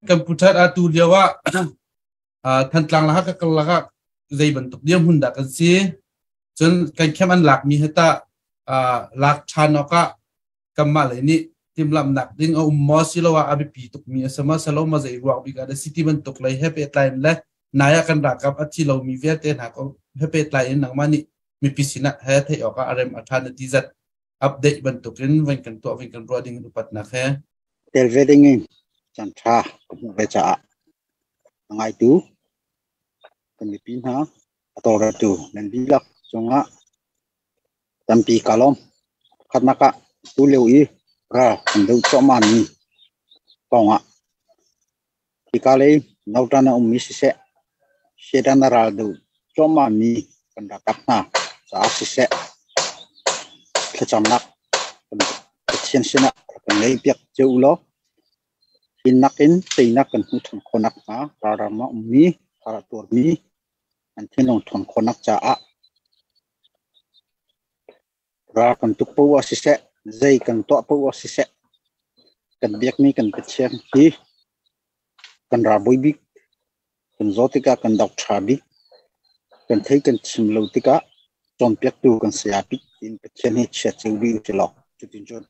Kan pu That atu lio ah Thantlang le Hakha karlak ah zei bantuk dirhmun dah kan si? Cun kan khem an lakmi hi tah lak ṭhan awkah kanmah lei nih timhlamhnak ding a um maw siloah a biapi tukmi a si maw silo maw zei ruang bik ah dah si ti bantuk lei he pehtlai in le nai ah kan ralkap a thi lomi vialte hna kong he pehtlai in nangmah nih mipi sinah he theih awkah a rem a ṭha na ti zat update bantukin van kan tuah van kan ruah ding in upatnak he. Tel ve ding in caan ṭha ka hmuh ve caah a ngaitu kan mipi hna a tawlreltu nan dihlak cungah tampi kaa lawm. Pakhatnak ah tulio i ral kan doh cuahmahmi kongah hika lei Nautan a ummi siseh, Satan a ral doh cuahmahmi kan ralkap hna caah siseh, thlacamnak kan Pathian sinah rak kan ngeipiak cio u law hi nakin teinak kan hmuh ṭhan khawh nakhnga ralram ah ummi, har a tuarmi an thinlung ṭhawn khawhnak caah Ral kan tuk poah ah siseh, zei kan tuah poah ah siseh, kan biakmi kan Pathian hi kan ralbawi bik, kan zaw tikah kan doctor bik, kan thei kan chim lo tikah cawnpiaktu kan saya bik tiin Pathian hi chia cio dih usih law cuticun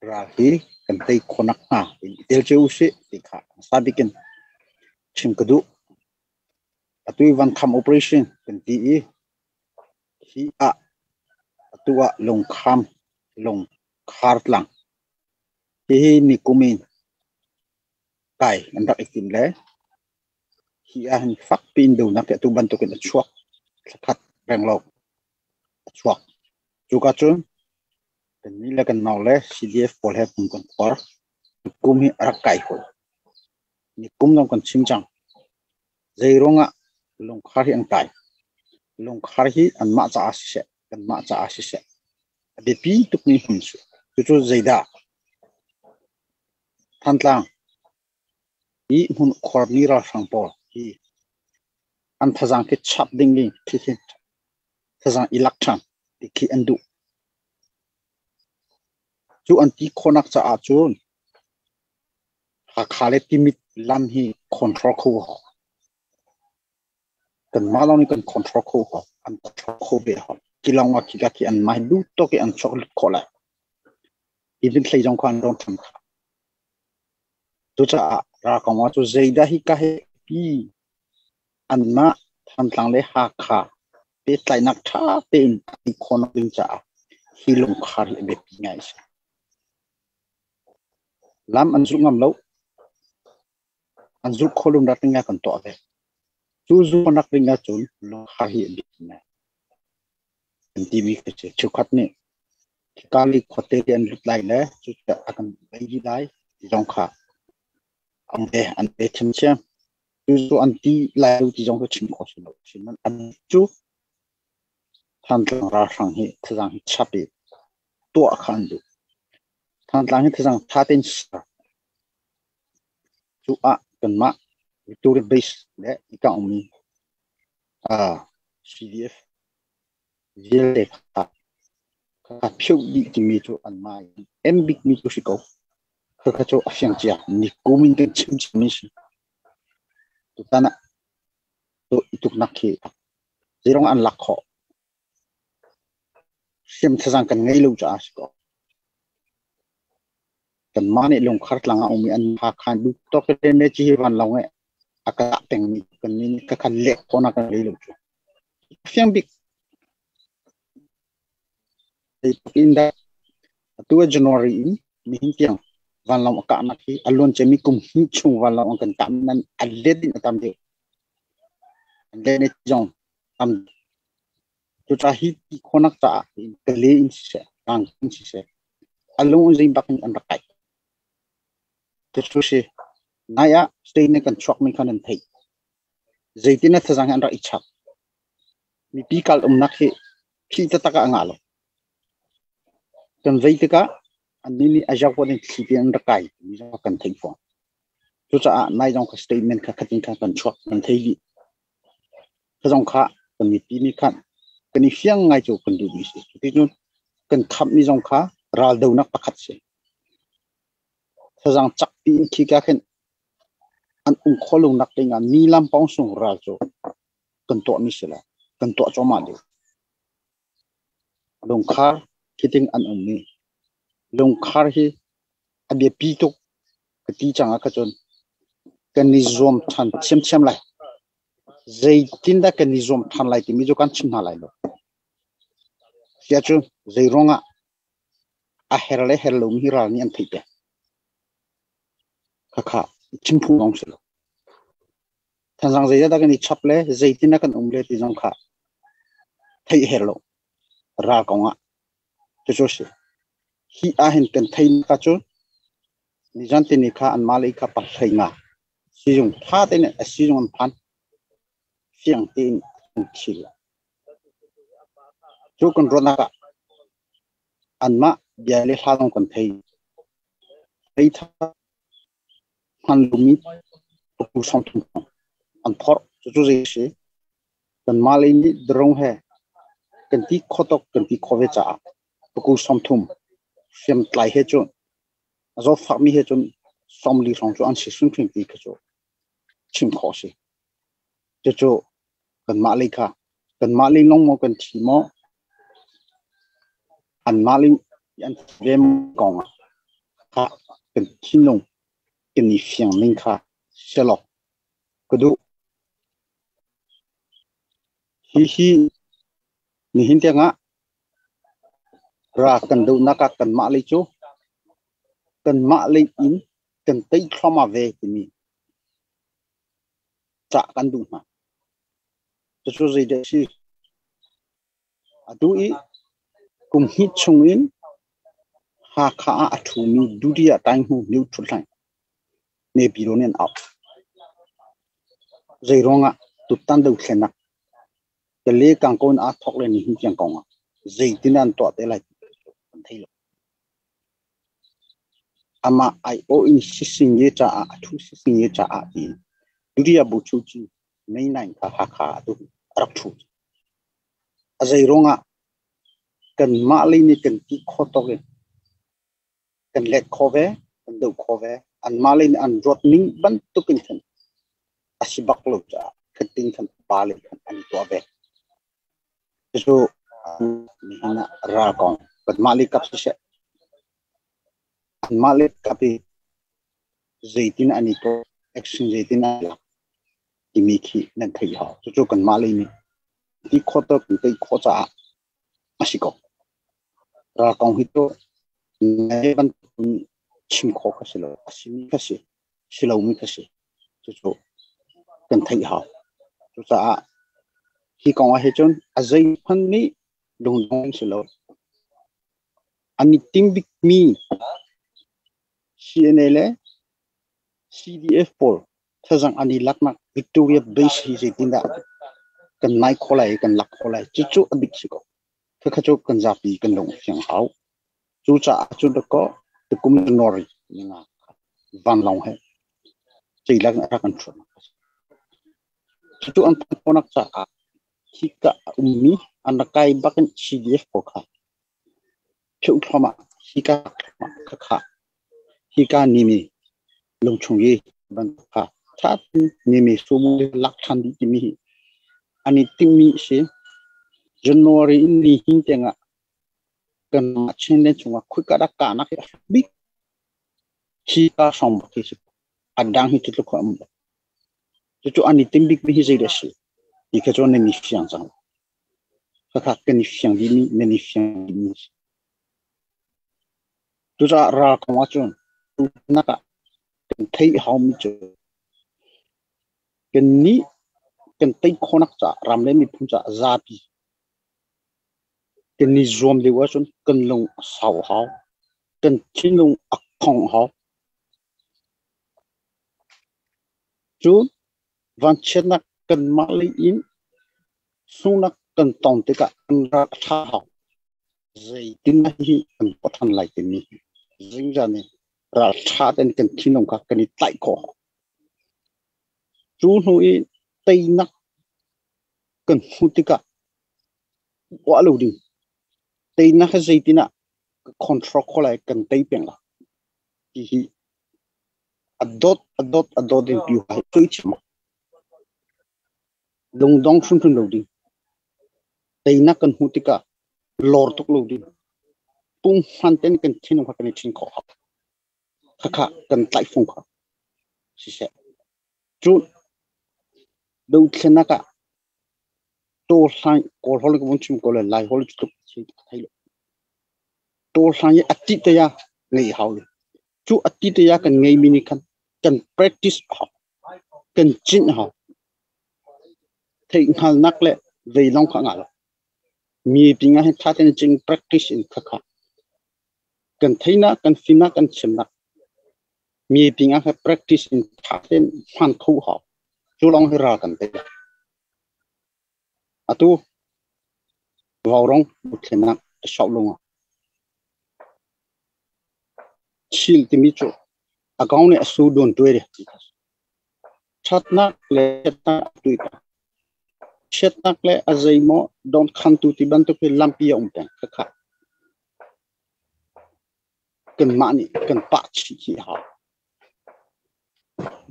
ral hi kan tei khawh nakhnga tiin i tel cio usih ti kha hmasa bik in chim ka duh. Atu i Van Kham operation kan ti i Hi ah atu ah lungkham lungkhar tlang. Hihi nikum in kai an rak i tim le hi ah hin fakpi in donak hi atu bantukin a chuak thlakhat renglo a chuak. Cuka cun kannih le kan nau le CDF pawl he hmun kan khuar. Nikum hi a rak kai hoi. Nikum zong kan chim cang. Zeiruangah lungkhar hi an kai? Lungkhar hi anmah caah siseh, kanmah caah siseh, a biapi tukmi hmun si. Cucu zeidah? Thantlang i hmun khuarmi ralhrang pawl hi an thazaang khi chap ding i khi thazaang i lak ṭhan ti khi an duh. Cu an ti khawhnak caah cun Hakha le Timit lam hi control kho hau. Kanmah lawng nih kan control kho hau. An control kho ve hau. Khi lawng ah khika khi an mah duh tawk i an chuak lut khawh lai. Even hlei zong kha an rawng ṭhan kha. Cucaah ralkong ah cu zeidah hi ka he pi anmah Thantlang le Hakha pehtlaihnak ṭha tein an khawhnak ding caah hi lungkhar hi a biapi ngai a si. Lam an zulh ngam lo. An zulh kho lo nak ding ah kan tuah ve. Cu zulh nak ding ahcun lungkhar hi a biapi ngai. Kan timi khi si. Cheukhat nih Kali khuate te an lut lai le cucaah a kan bei dih lai ti zong kha an ve an ve thiamthiam. Cu cu an ti lai lo ti zong cu chim khawh si lo. Sinain an cu Thantlang ralhrang hi thazaang hi chap i tuah kha an duh. Thantlang hi thazaang tha tein ser. Cu ah kanmah Victoria Base le hika ummi CDF vialte kha kha pheuh dih timi cu anmah in em bikmi cu si ko. Khakha cu a fiang cia. Nikum in kan chim ciami si. Tutan ah i tuknak khi zeirong an lak khawh. Hriam thazaang kan ngei lo caah a si ko. Kanmah nih lungkhar tlang ah um i an Hakha duh tawk in me ci hi vanlawng eh a ka pengmi kan nih ka khan lek khawhnak kan ngei lo cu. Fiang bik. In dah atu ah January in nihin tiang vanlawng a kahnak hi a luan ciami kum hnih chung vanlawng an kan kah nan a let in a tam deuh. An let in zong tam. Cucaah hi ti khawhnak caah Pale in siseh, Tlang in siseh, a lung in bak in an rak kai. Cucu si, nai ah state nih kan chuakmi kha nan theih. Zeitin a thazaang hi an rak i chap. Mipi kal umnak hi phih taktak ah a ngah lo. Kan vei tikah annih nih a jaguar in thli tein an rak kai timi zong kan theih fawn. Cucaah nai zong kha statement kha khatin kha kan chuak kan thei dih. Kha zong kha kan mipi nih khan kan i fiang ngai cu kan duhmi si. Cuticun kan khamhmi zong kha raldonak pakhat si. Thazaang cak piin khi ka khin An um kho lo nak ding ah nilam pawng sung ral cu kan tuah mi si la, kan tuah cuahmah ding. Lungkhar khiting an um mi. Lungkhar hi a biapi tuk ka ti cang ah kha cun kan i zuam than thiamthiam lai. Zeitindah kan i zuam than lai timi cu kan chim hna lai lo. Sia cu zei ruangah a her le her lomi hi ral nih an theih peng. Khakha chim phu lawng si lo. Thanzang zeizat kan i chap le zeitin kan um le ti zong kha theih her lo. Ral kong ah cucu si. Hi ahhin kan thei ka cu nizan tini kha an mah lei kha pahlei nga sizung tha tein a sizung an phan fiang tein an thil. Cu kan ruahnak ah anmah bia le hla zong kan thei. Meitha hman lomi pu song thum an phorh. Cucu zei si? Kanmah lei nih drone he kan ti khawtok kan ti khawh ve caah paku 30 hriamtlai he cun a zawtfakmi he cun 40 hrawng cu an si hrimhrim ti kha cu chim khawh a si. Cucu kanmah lei kha kanmah lei lawng maw kan thi maw anmah lei an thi ve kong ah kha kan thinlung kan i fiang ning kha sialawk ka duh. Hihi nihin tiangah ra kan dohnak ah kanmah lei cu kanmah lei in kan tei thluahmah ve timi cah kan duh hna. Cucu zeidah a si? Atu i kum hnih chung in Hakha ah a ṭhumi Dutiya Tainghmu New Ṭhuthlain Nepiro nih an auh. Zeiruangah tutan dothlennak Kale Kangkawn aa thawk le nihin tiang kong ah zeitin an tuah te lai ti kan thei lo. Amah aiawh in sising ye caah a thu sising ye caah tiin Dutiya Buchuci May 9 kha Hakha ah tu a rak ṭhu. A zeiruangah kanmah lei nih kan ti khawh tawk in kan let khawh ve, kan doh khawh ve. Anmah lei nih an ruat ning bantuk in khan a si bak lo caah khatin khan pa lei khan an tuah ve. Cucu nihin ah ral kong kanmah lei kap siseh, anmah lei kap i zeitin an i tuah, action zeitin an lak timi khi nan theih hau. Cucu kanmah lei nih ti khawh to kan tei khawh caah a si ko. Ral kong hi cu nai bantukin chim khawh kha si lo. A simi kha si, si lomi kha si. Cucu kan theih hau. Cucaah hi kong ah hi cun a zeihmanh nih lungdong si lo. An i tim bikmi CNA le CDF pawl thazang an i laknak Victoria Base hi zeitindah kan nai khawh lai kan lak khawh lai cucu a bik si ko. Khakha cu kan zapi kan lung fiang hau. Cucaah cun dakaw tukum January ninga vanlawng he ceilak in rak kan ṭhuat. Cucu an phanh caah hika a ummi an rak kai bak in CDF pawl kha pheuh thluahmah hika khakha hika nimi lungchung i bantuk kha ṭha nimi sumu lak ṭhan dih timi hi an i timhmi a si. January in ni hin tiangah kanmah Chinland chungah khuika dah kahnak hi a hram bik hi ka hrawng bak hi si. A dang hi cu tluk a um lo. Cucu an i tim bikmi hi zeidah a si ti kha cu nan i fiang cang. Khakha kan i fiang dihmi nan i fiang dihmi a si. Cucaah ral kong ahcun nak ah kan theih haumi cu kannih kan tei khawhnak caah ram le miphun caah zapi kan i zuam lio ahcun kan lung a sau hau, kan thinlung a khong hau. Cun vanchiatnak kanmah lei in sunghnak kan tong tikah kan ral a ṭha hau. Zeitin hi kan tuah ṭhan lai timi zingzan in ralṭha tein kan thinlung kha kan i tlaih khawh. Cu hnu i teinak kan hmuh tikah uah lo ding. Teinak hi zeitin ah ka control khawh lai, kan tei peng lai ti hi A dot a dot a dot in piu hai cui chim lungdong hrimhrim lo ding. Teinak kan hmuh tikah lor tuk lo ding. Punghman ten kan thinlung kha kan i thin khawh hau. Khakha kan tlaih fung kha siseh. Cun dothlenak ah taw hlaing Kawl holh ka vun chim ko le Lai holh cu tluk thei lo. Taw hlaing i a ti te ya ngei hau le. Cu a ti te ya kan ngei mi nih khan kan practice hau. Kan cinh hau. Theihhngalhnak le vei lawng kha a ngah lo. Mi ping ah hin ṭha tein cing practice in khakha kan theihnak, kan fimnak, kan chimnak mi ping ah practice in ṭha tein hman kho hau. Cu lawng hi ral kan tei. Atu vaurong thlenak sau lung ah thil timi cu a kong nih a su dun tuai de. Ṭhatnak le chiatnak tui pa. Chiatnak le a zeimaw dawnkhantu ti bantuk hi lampi a um peng khakha. Kanmah nih kan pah chih hi a hau.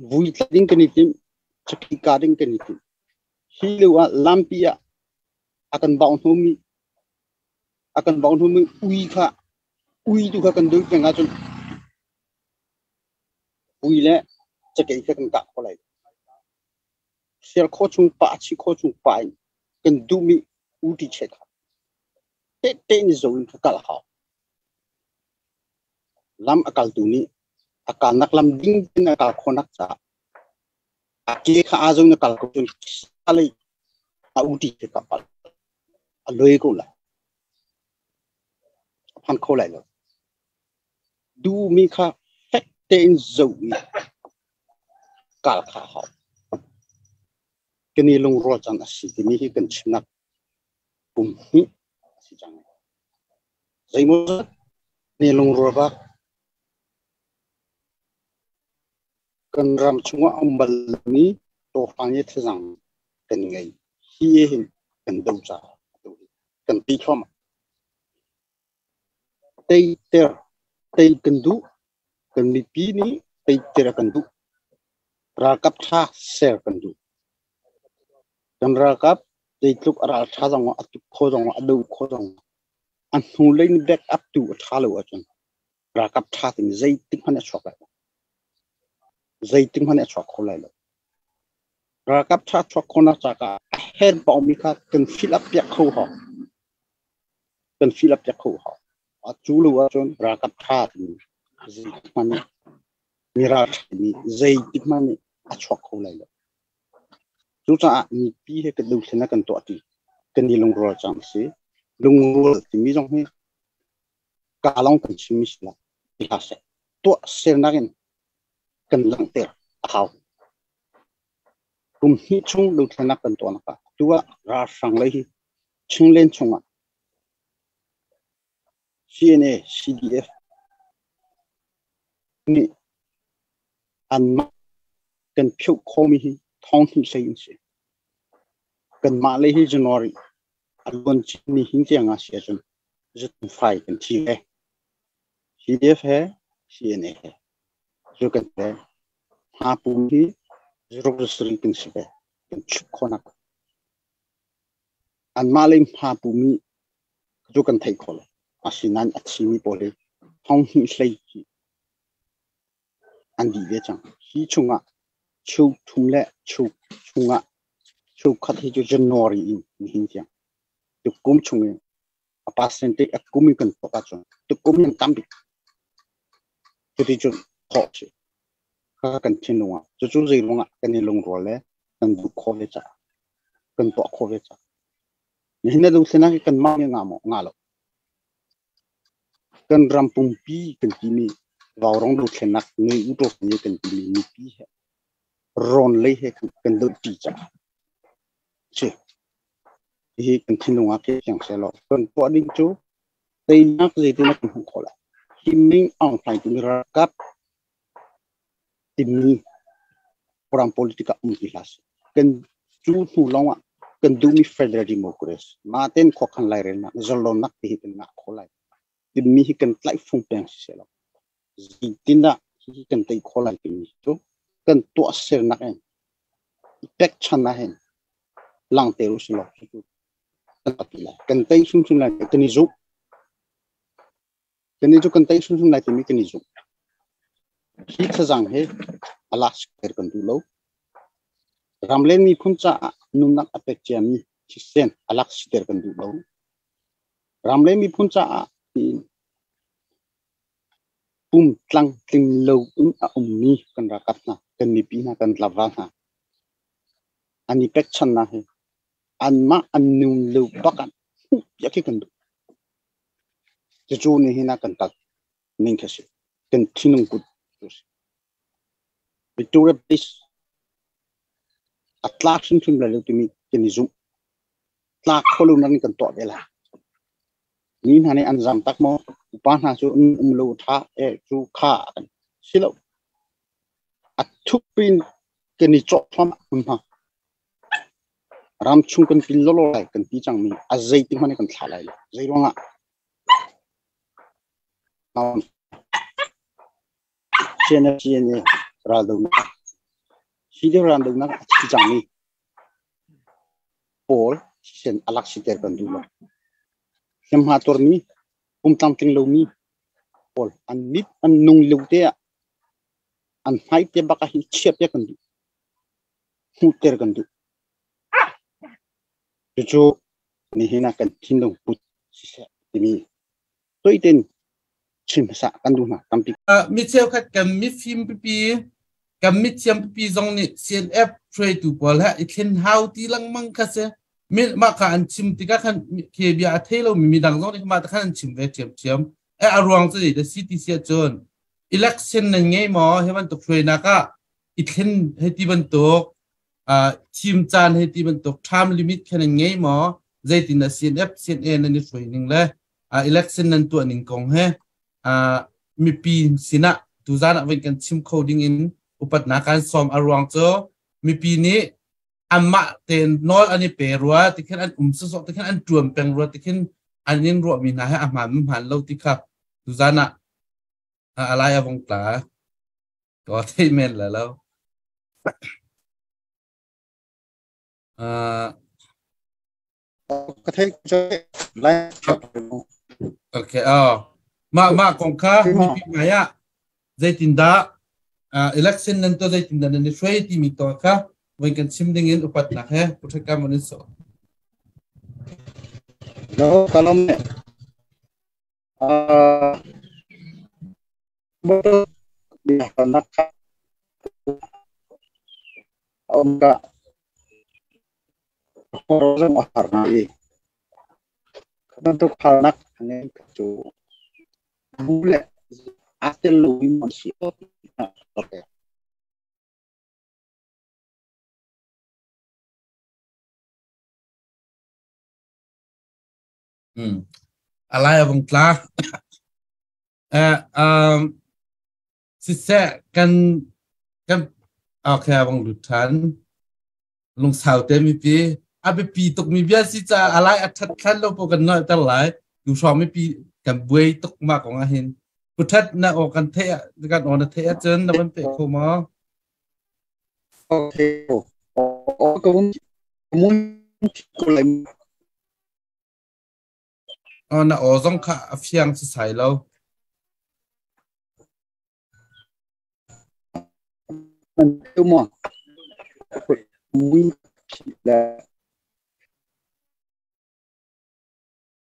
Vui tla ding kan i timh, cakhi ka ding kan i timh. Hi lio ah lampi ah a kan bau hnawmi a kan bau hnawmi ui kha ui tu kha kan duh peng ahcun ui le cakei kha kan kah kho lai. Sial kho chung pah chi kho chung pah in kan duhmi uti che kha tehte in zo in kha kal hau. Lam a kaltu nih a kalnak lam ding in a kal khawhnak caah a ke kha aa zo in a kal ko cun salei a uti che ka pal a loi ko lai. A phan kho lai lo. Duhmi kha fek tein zoh i kal kha a hau. Kan i lungrual cang a si timi hi kan chimnak kum hnih a si cang. Zeimawzat ni lungrual bak kan ram chungah a um bal lomi tawhrang i thlazang kan ngei. Hi hin kan do caah kan ti thluahmah. Teiter tei kan duh. Kan mipi nih teiter a kan duh. Ralkap ṭha ser kan duh. Kan ralkap zeitluk a ralṭha zong ah a tuk kho zong ah a do kho zong ah a hnulei in back up tu a ṭha lo ahcun ralkap ṭha timi zeitik hmanh a chuak lai lo. Zeitik hmanh a chuak kho lai lo. Ralkap ṭha chuak khawhnak caah a her paomi kha kan fill up piak kho hau. Kan fill up piak kho hau. A cu lo ahcun ralkap ṭha timi zeitik hmanh nih mi ralṭha timi zeitik hmanh nih a chuak kho lai lo. Cucaah mipi he kan dothlennak kan tuah ti kan i lungrual cang a si. Lungrual timi zong hi kaa lawng kan chimmi si lo. Ti hlah seh. Tuah sernak in kan langhter a hau. Kum hnih chung dothlennak kan tuahnak ah tu ah ralhrang lei hi Chinland chungah CNA, CDF nih anmah kan philh khawhmi hi thong hnih hlei an si. Kanmah lei hi January a luan chinmi hin tiang ah si ahcun zutfai kan thi ve. CDF he CNA he zu kan ve. Hma pum hi zuruk zasarih kan si ve. Kan chup khawhnak. Anmah lei hma pumi cu kan theih khawh lo. Asinain a thimi pawl hi thong hnih hlei hi an dih ve cang. Hi chungah cheu thum le cheu chungah cheu khat hi cu January in nihin tiang tukum chung i a percentage a kum in kan tuak ahcun tukum hin tam bik. Cuti cun khawh a si. Kha kan thinlung ah cucu zeiruang ah kan i lungrual le kan duh khawh ve caah kan tuah khawh ve caah. Nihin na dothlenak hi kanmah nih ngah maw? Ngah lo. Kan ram pumpi kan timi vaurong dothlenak ngei u ṭawk ni kan timi mipi he rawn lei he kan dohṭi caah si. Hihi kan thinlung ah fiang sehlaw kan tuah ding cu teinak zeitin kan hmuh khawh lai. Hi Ming Aung Hlaing timi ralkap timi ram politic ah um ti hlah seh. Kan cu hnu lawng ah kan duhmi federal democracy mahten khuakhan lairelnak zalonnak ti hi kan ngah khawh lai. Timi hi kan tlaih fung peng si seh law zeitindah Hi kan tei kho lai timi cu kan tuahsernak in i pekchan ah hin langhter u silaw cucu kan ti lai. Kan tei hrimhrim lai kan i zumh. Kan i cu kan tei hrimhrim lai timi kan i zumh. Hi thlazang hi a lak ter kan duh lo. Ramleng miphun caah nunnak a pek ciami thisen a lak siter kan duh lo. Ramleng miphun caah pum tlang tling lo in a ummi kan ralkap hna, kan mipi hna, kan tlangval hna an i pekchannak hi anmah an nun lo bak ah hmuhpiak hi kan duh. Cucu nihin ah kan tat ning khi a si. Kan thinlung put cu a si. Victoria Police a tlak hrimhrim lai lo timi kan i zumh. Tlak kho lo nan kan tuah ve lai. Mi hna nih an zam tak maw? Upa hna cu an um lo ṭha e cu kha kan si lo. A thup in kan i cawh thluahmah hmunhma. Ram chung kan pil lawlaw lai kan ti cangmi a zei ti hmanh kan thlah lai lo. Zei ruangah? CNA raldohnak hi lio raldohnak a thi cangmi pawl thisen a lak siter kan duh lo. Hliamhma tuarmi, pum tlamtling lomi pawl an mit an nung lio te ah an hmai te bak ah hin chiah piak kan duh. Hmuhter kan duh. Cucu nihin ah kan thinlung put siseh timi tuiten chim hmasa kan duh hna tampi. Mi cheukhat kan mifim pipi kan mithiam pipi zong nih CNF hruaitu pawl he i thlen hau ti lengmang kha si. Mi mah kha an chim tikah khan khi bia a thei lomi midang zong nih mah khan an chim ve ṭhiamṭhiam. A ruang cu zei dah si ti si ahcun election nan ngei maw hi bantuk hruainak ah i thlen hei ti bantuk thim caan hei ti bantuk term limit kha nan ngei maw zeitin dah CNF CNA nan i hruai ning le election nan tuah ning kong he mipi sinah tuzan ah voi kan chim kho ding in upatnak kan sawm. A ruang cu mipi nih anmah tein nawl an i pe rua tikhin an um sawsawh tikhin an ṭuan peng rua tikhin an in ruahmi hna he a hmaan hmaan lo ti kha tuzan ah alai a vong tla ko thei men la lo. Ka thei lai. Okay, oh. Mah mah kong kha mipi hmai ah zeitindah election nan to zeitindah nan i hruai timi to kha voi kan chim ding in upatnak he puthakam an so. No kalom ne. Nak um ka zong a har ngai i bantuk harnak ngei cu bu le aa tel lomi an si. Alai a vung tla. Siseh kan kan okay a vung lut ṭhan. Lungsau te mipi a biapi tukmi bia si caah a lai a ṭhat thlan lo po kan nolh ter lai. Tu hrawng mipi kan buai tuk mah kong ah hin. Puthat na aw kan theih kan aw na theih ahcun na van peh kho maw? Okay. O ka mun mun ko lai. Aw na aw zong kha a fiang sisai lo. Tu mo mui le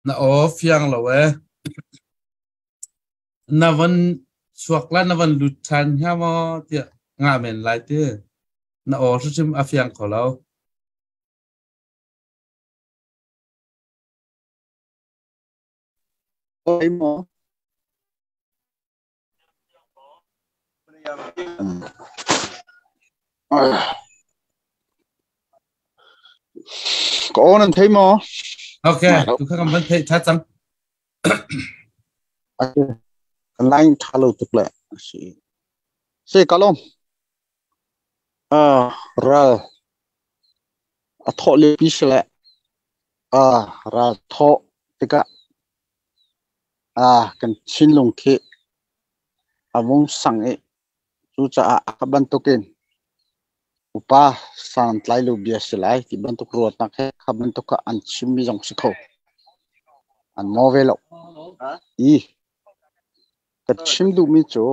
Na aw fiang lo e. Na van chuak la na van lut ṭhan hnga maw tiah nga men lai ti. Na aw hrimhrim a fiang kho lo. Oi mo. Ka aw nan thei maw? Okay, tu kha kan van theih ṭha cang. Line ṭha lo tuk le si. Si kalom. Ral a thawh lio pi si le ral thawh tikah kan thinlung khi a vung sang i Cucaah a bantukin upa santlai lo bia si lai ti bantuk ruatnak he kha bantuk kha an chimmi zong si kho. An maw ve lo. I ka chim duhmi cu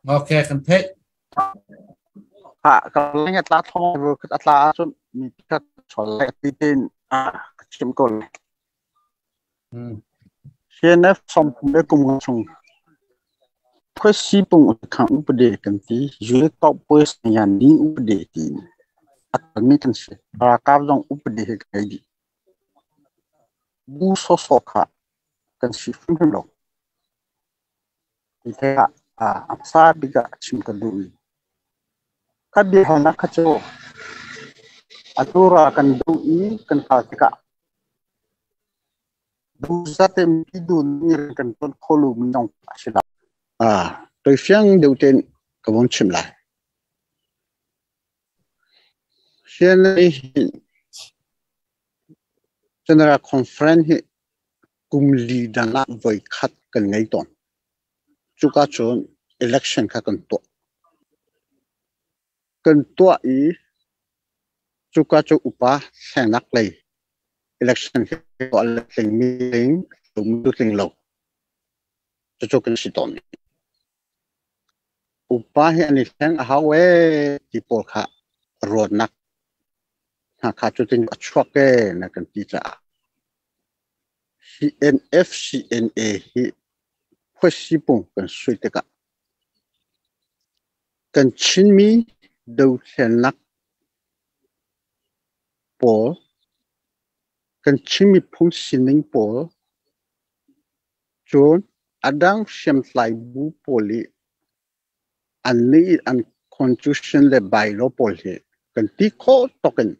Okay, kan theih. Ha ka leng atla thong ru khat atla ahcun mi khat chol lai ti tin a chim ko lai. CNF som le kum chung Phuasi pung khang upade kan ti yue kau pue yan ding upade ti akalmi kan si ralkap zong upade he kai di bu so so kha kan si hrimhrim lo ti the a amsa biga chim ka duh mi ka bia halnak kha cu atu ra kan duh i kan kal tikah Duhsah tein mi duh nih kan tuan kho lo mi zong a si lo. Toifiang deuh tein ka von chim lai. CNA hi General Conference hi kum li dan ah voi khat kan ngei tawn. Cuka cun election kha kan tuah. Kan tuah i cuka cu upa thlengnak lei election hi tuah le tlingmi tling, tling lo. Cucu kan si tawn. Upa hi an i hleng a hau ee ti pawl kha ruatnak hna kha cutin a chuak ee na kan ti caah CNF CNA hi khuasi pung kan sui tikah kan Chinmi dothlennak pawl kan Chin miphun sining pawl cun a dang hriamtlai bu pawl i an nih an constitution le bylaw pawl hi kan ti khawh tawk in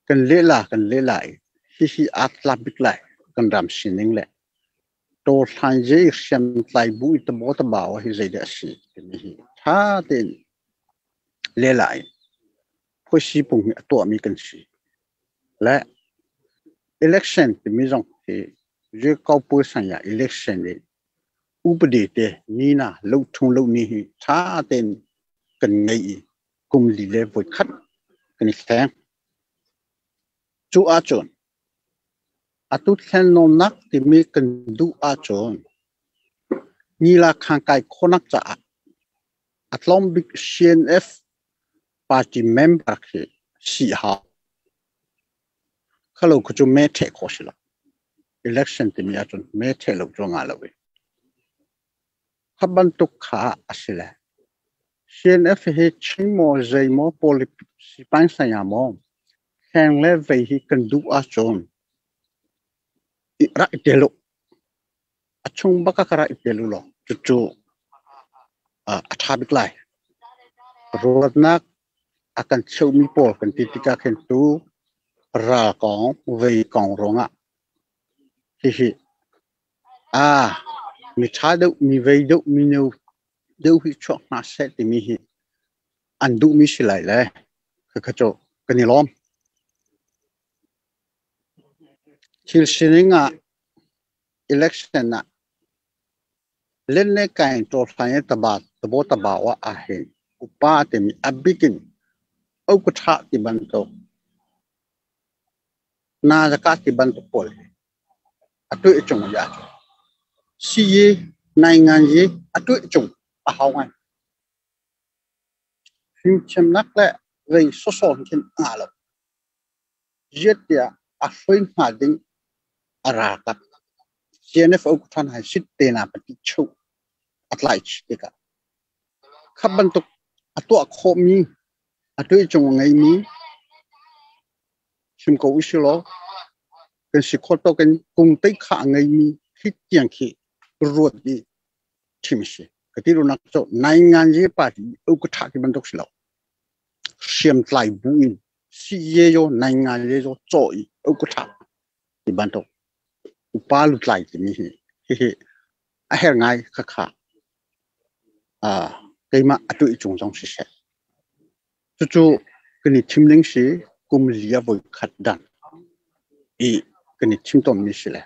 kan lehla i hihi aa tlak bik lai kan ram sining le tawhlan zei hriamtlai bu i tabo tabau hi zeidah a si timi hi ṭha tein lehla in phuasi pung hi a tuahmi kan si. Le election timi zong hi Yuekaupu sanya election i upadi te nina lo thung lo ni hi ṭha tein kan ngei i kum li le voi khat kan i thleng. Cu ahcun atu thlennawnnak timi kan duh ahcun nila khangkai khawnak caah a tlawm bik CNF party member khi si hau. Khalo khu cu me ṭheh khawh si lo. Election timi ahcun me ṭheh lo cu ngah lo i. Kha bantuk kha a si le. CNF hi Chin maw zei maw politics saya maw hleng le vei hi kan duh ahcun rak i tel u. A chung bak ah ka rak i tel u law cucu a ṭha bik lai. Ruatnak a kan cheuhmi pawl kan ti tikah khin tu ral kong, vei kong ruangah hihi mi ṭha deuh, mi vei deuh, mi no deuh hi chuak hna seh timi hi an duhmi si lai le khakha cu kan i lawm. Thil sining ah election ah len le kai ṭawlhlan i taba tabo taba ah ahhin upa timi a bik in okutha ti bantuk nazaka ti bantuk pawl hi atu i cung ya si yi nai ngan yi atu i cung a hau ngai fimthiamnak le vei sawsawh khin a lo ziat tiah a hruai hnga ding a ralkap CNF ukṭhan hai sit te na pati chuh a tlai chih tikah kha bantuk a tuah khawhmi a tuicung a ngeimi chim ko usih law kan si khawh tawk in kung tei kha a ngeimi khi tiang khi ruat i thim a si. Ka ti runak cu nai ngan ye party ukṭha ti bantuk si lo. Hriamtlai bu in si ye yo nai ngai le zo chaw i ukutha ti bantuk upa lutlai timi hi hihi a her ngai kha kha keimah atu i cung zong siseh. Cucu kan i thim ning si kum li a voi khat dan i kan i thim tawnmi si le.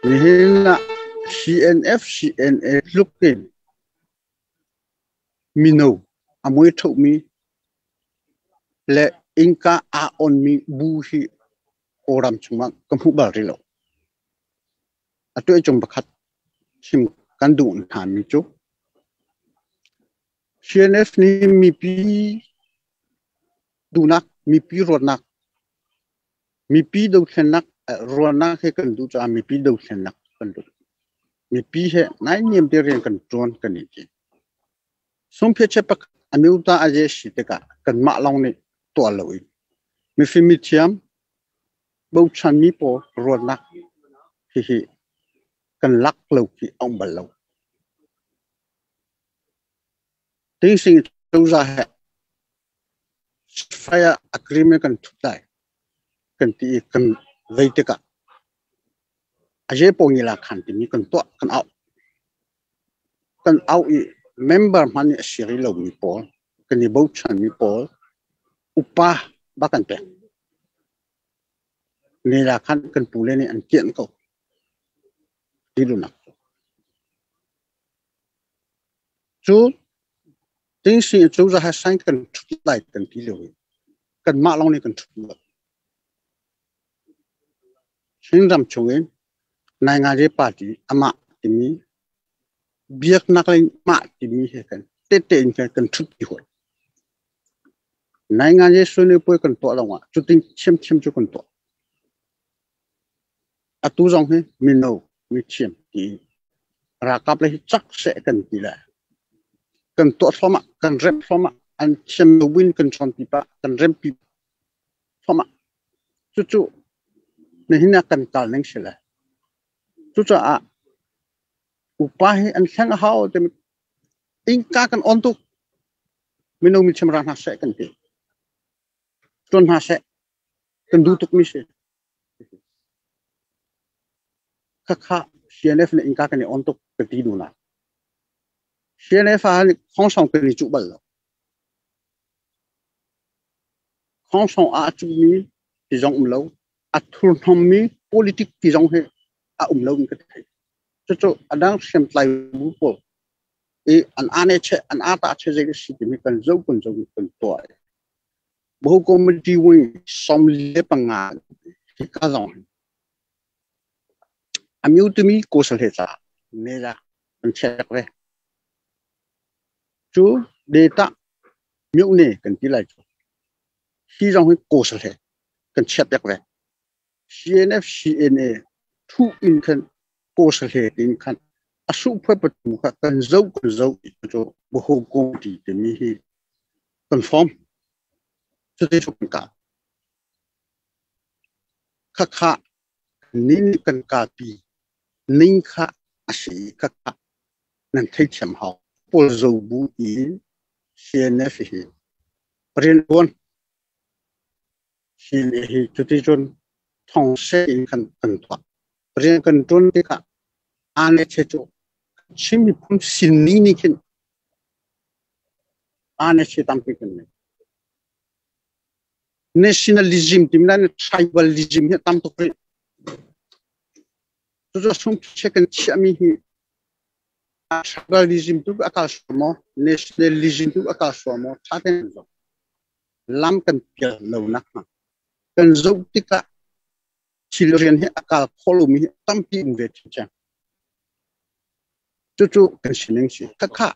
Nihin ah CNF CNA tluk in mino a mui ṭhomi le innka aa onmi bu hi Kawlram chungah ka hmuh bal rih lo. Atu i cung pakhat chim kan duh hna mi cu CNF nih mipi duhnak, mipi ruatnak, mipi dothlennak ruahnak he kan duh caah mipi dothlennak kan duh. Mipi he naihniam te rian kan ṭuan kan i ti. Sungphiache pakhat amyota a je si tikah kanmah lawng nih tuah loin mifim mithiam bochanmi pawl ruahnak hihi kan lak lo khi a um bal lo. Tingsing cozah he fire agreement kan thut lai kan ti i kan vei tikah a je paw la khan timi kan tuah kan auh. Kan auh i member hmanh nih a si rih lomi pawl kan i bochanmi pawl upa bak kan pek. Nela khan kan pule nih an kianh ko. Ti lunak cu. Cu tingsi cozah he sign kan thut lai kan ti lio i kanmah lawng nih kan thut lo. Chinram chungin Naingazi party amah timi biaknak lei mah timi he kan tete in kan kan thut ti hoi. Naingazi suni puai kan tuah lawngah cutin thiamthiam cu kan tuah. Atu zong hi mino mi thiam ti ralkap le hi cak seh kan ti le kan tuah thluahmah kan rem thluahmah an thiam lo buin kan chawn pi pah kan rem pi thluahmah. Cucu nihin ah kan kal ning si le. Cucaah upa hi an thleng a hau timi innka kan on tuk. Mino mi chim ra hna seh kan ti. Tuan hna seh. Kan duh tuk mi si. Khakha CNF nih innka kan i on tuk ka ti duh na. CNF ah khongsong kan i cuh bal lo. Khongsong ah a cuhmi ti zong um lo. A thurhnommi politic ti zong hi a um lo in ka thei. Cucu a dang hriamtlai bu pawl i an ane che an ata che zei si timi kan zo kan zo kan tuah. Bo committee wing 45 hi ka zong amyu timi kosal he cha me la an check ve. Cu data myone kan ti lai cu. Hi zong hi kosal he kan chiat pek ve. CNF CNA thu in khan kosal he tin khan asu phoi patu kha kan zo kan zo cu boho committee timi hi kan form. Cuti cu kan ka. Khakha nin kan kalpi ning kha a si khakha nan theithiam hau. Pawl zo bu in CNF hi rian tuan CNA hi cuti cun thong se in kan kan tuah. Rian kan tuan tikah ane che cu Chin miphun sin ni nih khin ane che tampi kan nei. Nationalism timi lai tribalism hi tam tuk rih. Cucu sung che kan chiahmi hi tribalism tu a kal sual maw nationalism tu a kal sual maw tha tein zoh. Lam kan pial lo nak hnga. Kan zoh tikah thil rian hi a kal kho lomi hi tampi um ve thiam. Cucu kan sining si. Khakha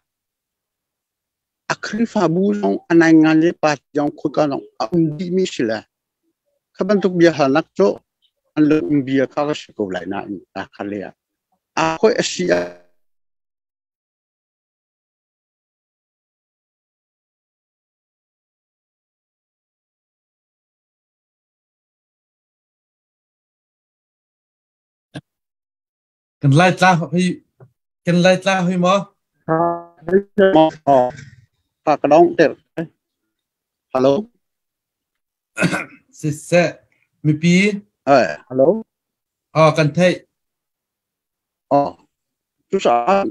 a Khrihfabu zong a naingan le party zong khuka zong a um dihmi si le kha bantuk bia halnak cu an lo um bia kha ka si ko lai nain ta kha le ah a khoi a si ah Kan lai tla hoi kan lai tla hoi maw? Kha ka dong ter. Hello. Siseh mipi. Eh, hello. Oh, kan theih. Oh, cucaah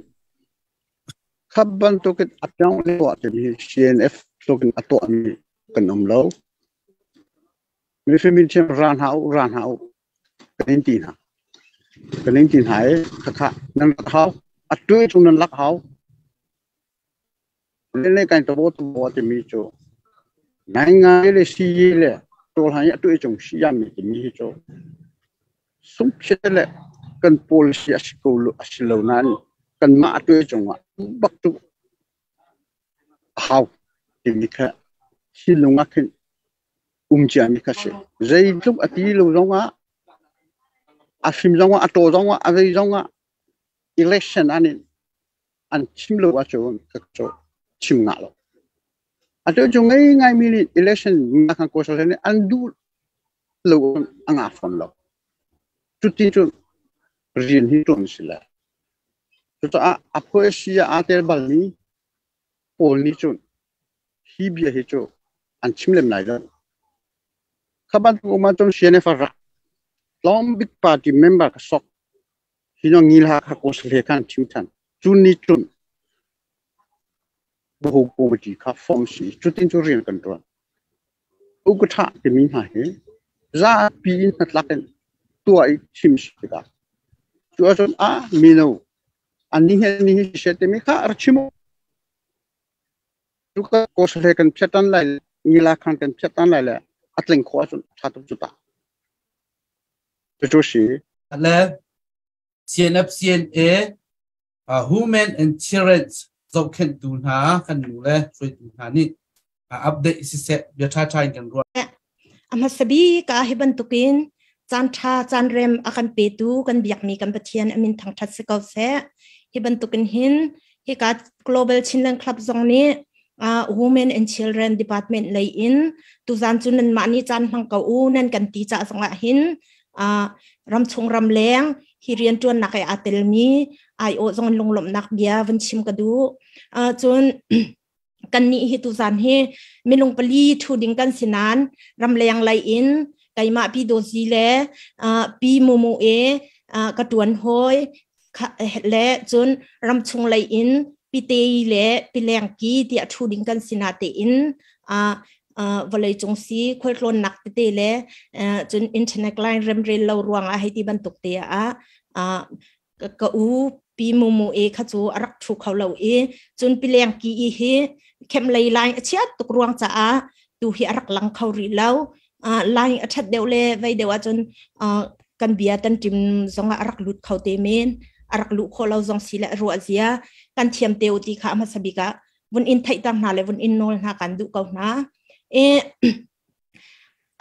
kha bantukin a piang le tuah timi CNF tlukin a tuahmi kan um lo. Mifim in thiam ra hna u, ra hna u. Kan in ti hna. Kan in ti hna i khakha nan rak hau. A tuai chung nan lak hau. Le kan tabo tabo timi cu ngai ngai le si le tol hai a tuai chung si yam mi timi hi cu sungkhe le kan policy a si ko a si lo nain kanmah a tuai cungah bak tu a hau timi kha thinlung ah khin um ciami kha si. Zeitluk a ti lo zongah a hrim zongah a taw zongah a zei zongah election an in an chim lo ahcun ka cu chim ngah lo. Atu cu ngei ngai mi nih election nga khan ko nih an duh lo a ngah fawn lo. Cuti cu rian hi ṭuan si le. Cucaah a phuaisi ah aa tel balmi pawl nih cun hi bia hi cu an chim lem lai lo. Kha bantuk um ahcun CNF a rak tlawm bik party member ka sok. Hi no ngil ha kha ko sle khan thim than. Cu ni cun buhu committee kha form si. Cutin cu rian kan ṭuan. Ukatha timi hna hi zapi in hnatlak in tuah i thim si tikah cu ahcun a mino an ni hi ni hi siseh timi kha rak chim u. Cu ka kawsale kan phiat tan lai ngila khan kan phiat tan lai le a tling khawh ahcun tha tuk cu ta. Cucu si. Le CNF CNA Women and Children zohkhenhtu hna kan nu le hruaitu hna nih update siseh bia ṭha ṭha in kan ruah. A hmasa bik ah hi bantukin caan ṭha caan rem a kan petu kan biakmi kan Pathian a min thangṭhat si ko seh. Hi bantukin hin hika Global Chinland Club zong nih Women and Children Department lei in tuzan cu nanmah nih caan hmang ko u nan kan ti ca zongah hin ramchung ramleng hi rianṭuannak i aa telmi aiawh zong lunglawmhnak bia vun chim ka duh. Cun kannih hi tuzan hi minung pali ṭhu ding kan si nain ramleng lei in keimah Pi Dawzi le Pi Mumu e ka ṭuan hawi le cun ramchung lei in Pi Tei le Pi Lengki tiah ṭhu ding kan si na tein vawleicung si khualtlawnnak tete le cun internet line remrel lo ruangah hei ti bantuk te ah ka u pi mumu e kha cu a rak thu kho lo i cun pileng ki i hi khem lei line a chiat tuk ruang caah tu hi a rak lang kho rih lo. Line a that deuh le vei deuh ahcun kan bia tan tim zong ah a rak lut kho te men, a rak luh khawh lo zong si le ruah zia kan thiam te u ti kha hmasa bik ah vun in theihter hna le vun in nawl hna kan duh ko hna. E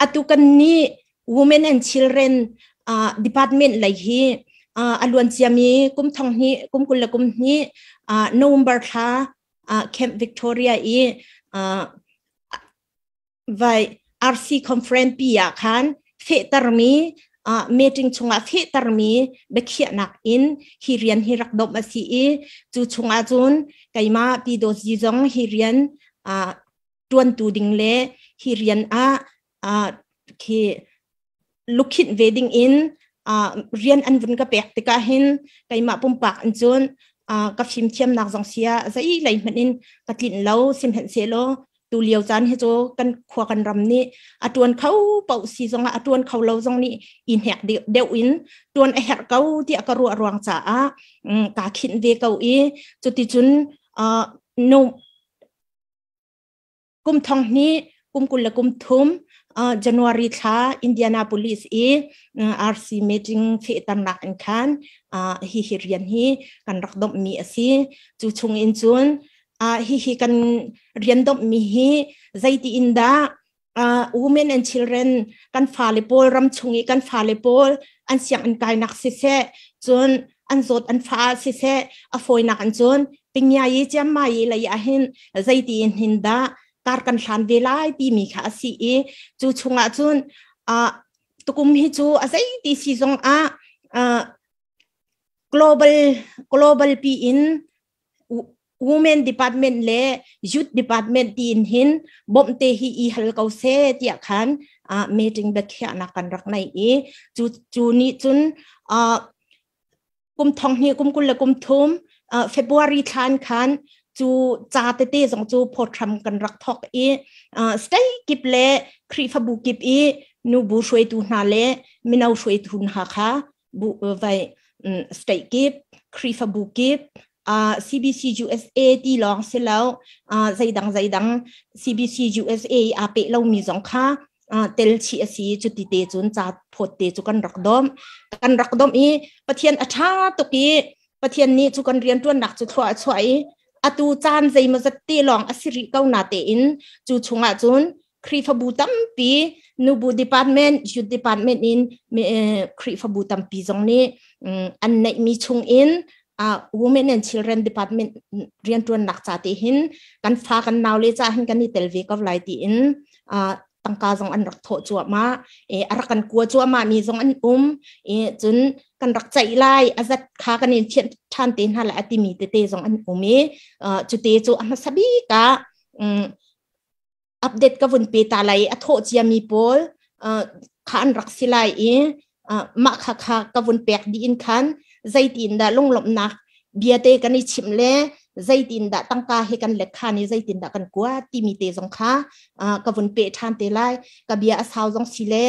atu kan nih Women and Children Department lei hi a luan ciami kum thong hnih kum kul le kum hnih November thla Camp Victoria i vai RC conference pi ah khan fehtermi meeting chungah fehtermi biakhiahnak in hi rian hi rak domh a si i cu chungah cun keimah Pi Daw Zi zong hi rian ṭuantu ding le hi rian ah khi lukhinh ve ding in rian an vun ka pek tikah hin keimah pumpak in cun ka fimthiamnak zong sia zei lei hmanh in ka tlinh lo. Sihmanhsehlaw tu lio caan hi cu kan khua kan ram nih a tuan kho paoh si zong ah a tuan kho lo zong nih i hnek deuh in tuan a herh ko tiah ka ruah ruang caah kaa khinh ve ko i cuticun no kum thong hnih kum kul le kum thum January thla Indianapolis i RC meeting fehternak in khan hi hi rian hi kan rak domhmi a si. Cu chung in cun hihi kan rian domhmi hi zeiti in dah women and children kan fale pawl, ram chung i kan fale pawl an sianginn kainak siseh, cun an zawt an fa siseh, a fawinak an cun pingya yi chiamma yi lei ah hin zeiti in hin dah kar kan hlan ve lai timi kha a si i cu chungah cun tukum hi cu a zeiti si zong ah global pi in. Women Department le Youth Department tiin hin bawmh te hi i hal ko seh tiah khan meeting biakhiahnak kan rak nei i cu cu nih cun kum thong hnih kum 23 February thlan khan cu ca tete zong cu phawthram kan rak thok i state kip le Khrihfabu kip i nubu hruaitu hna le mino hruaitu hna kha bu vai state kip Khrihfabu kip CBC USA ti lawng si lo zeidang zeidang CBC USA aa peh lomi zong kha tel chih a si. Cu ti te cun ca phawt te cu kan rak dom kan rak dom i Pathian a ṭha tuk i Pathian nih cu kan rianṭuannak cu thlua a chuah i atu caan zeimawzat te lawng a si rih ko na tein cu chungah cun Khrihfabu tampi nubu department, youth department in Khrihfabu tampi zong nih an neihmi chung in Women and Children Department rianṭuannak ca te hin kan fa kan nau le ca hin kan i tel ve ko lai tiin tangka zong an rak thawh cuahmah e a rak kan kua cuahmah mi zong an um e cun kan rak ceih lai a zat kha kan in thian ṭhan te hna lai a timi tete zong an um i cute cu a hmasa bik ah update ka vun pe ta lai. A thawh ciami pawl kha an rak si lai i mah kha kha ka vun pek dih in khan zeitin dah lunglawmhnak bia te kan i chimh le zeitin dah tangka he kan lek khan i zeitin dah kan kuat timi te zong kha ka vun pe ṭhan te lai. Ka bia a sau zong si le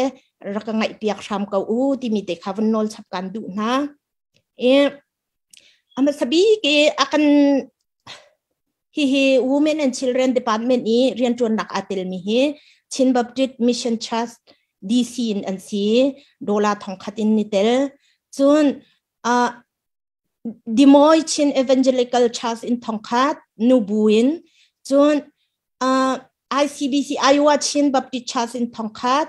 rak ka ngaih piak hram ko u timi te kha vun nawl chap kan duh hna. E hmasa bik i a kan hihi Women and Children Department i rianṭuannak aa telmi hi Chin Baptist Mission Church DC in an si. Dollar 1000 in ni tel. Cun Des Moines Chin Evangelical Church in 1000 nubu in. Cun ICBC Iowa Chin Baptist Church in 1000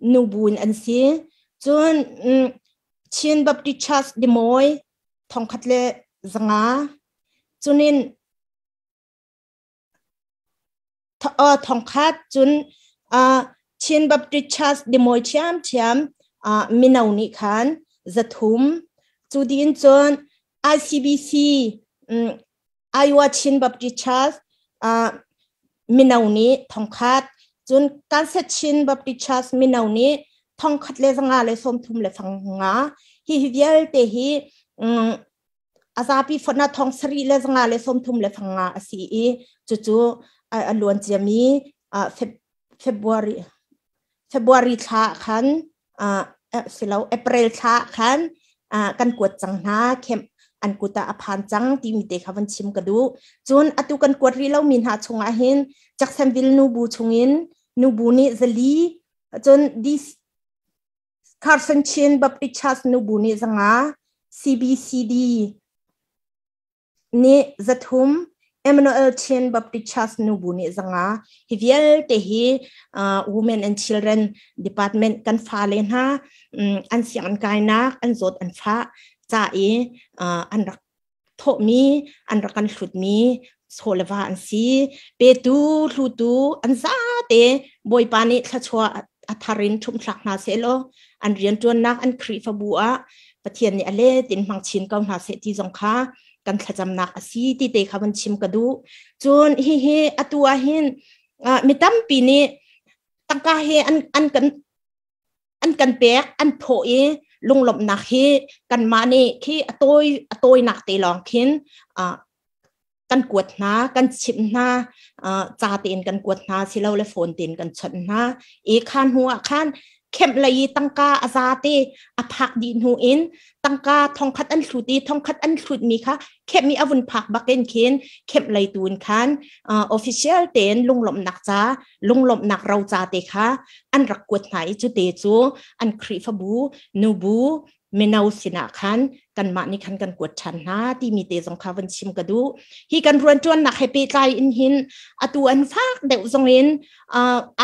nubu in an si. Cun Chin Baptist Church Des Moines 1100. Cunin 1000. Cun Chin Baptist Church Des Moines ṭhiamṭhiam mino nih khan 300. Cu dih cun ICBC Iowa Chin Baptist Church mino nih 1000. Cun Kansas Chin Baptist Church mino nih 1135. Hi hi vialte hi a zapi fonh ah 7535 a si i cucu a luan ciami February February thla khan silo April thla khan kan kuat cang hna. Camp an kut ah a phan cang timi te kha van chim ka duh. Cun atu kan kuat rih lomi hna chungah hin Jacksonville nubu chungin nubu nih 400, cun Carson Chin Baptist Church nubu nih 500, CBCD nih 300, Emmanuel Chin Baptist Church nubu nih 500. Hi vialte hi Women and Children Department kan fale hna an sianginn kainak, an zawt an fah ca i an rak thawhmi, an rak kan hlutmi chaw le va an si. Petu hlutu an zate Bawipa nih thluachuah a thar in ṭhumthlak hna sehlaw an rianṭuannak an Khrihfabu ah Pathian nih a let in hmang chin ko hna seh ti zong kha kan thlacamnak a si ti te kha van chim ka duh. Cun hihi atu ah hin mi tampi nih tangka hi an an kan an kan pek, an thawh i lunglawmhnak hi kanmah nih khi a tawi a tawinak te lawng khin kan kuat hna, kan chimh hna, ca tein kan kuat hna silole phone tein kan chawnh hna i khan hnu ah khan kemh lei i tangka a za te a phak dih hnu in tangka 1000 an hlut i 1000 an hlut mi kha kemh i a vun phak bakin khin kemh lei tu in khan official tein lunglawmhnak ca, lunglawmhnak ro ca te kha an rak kuat hna i cu te cu an Khrihfabu nubu mino sinah khan kanmah nih khan kan kuat ṭhan hna timi te zong kha van chim ka duh. Hi kan rianṭuannak he pehtlai in hin atu an fak deuh zong in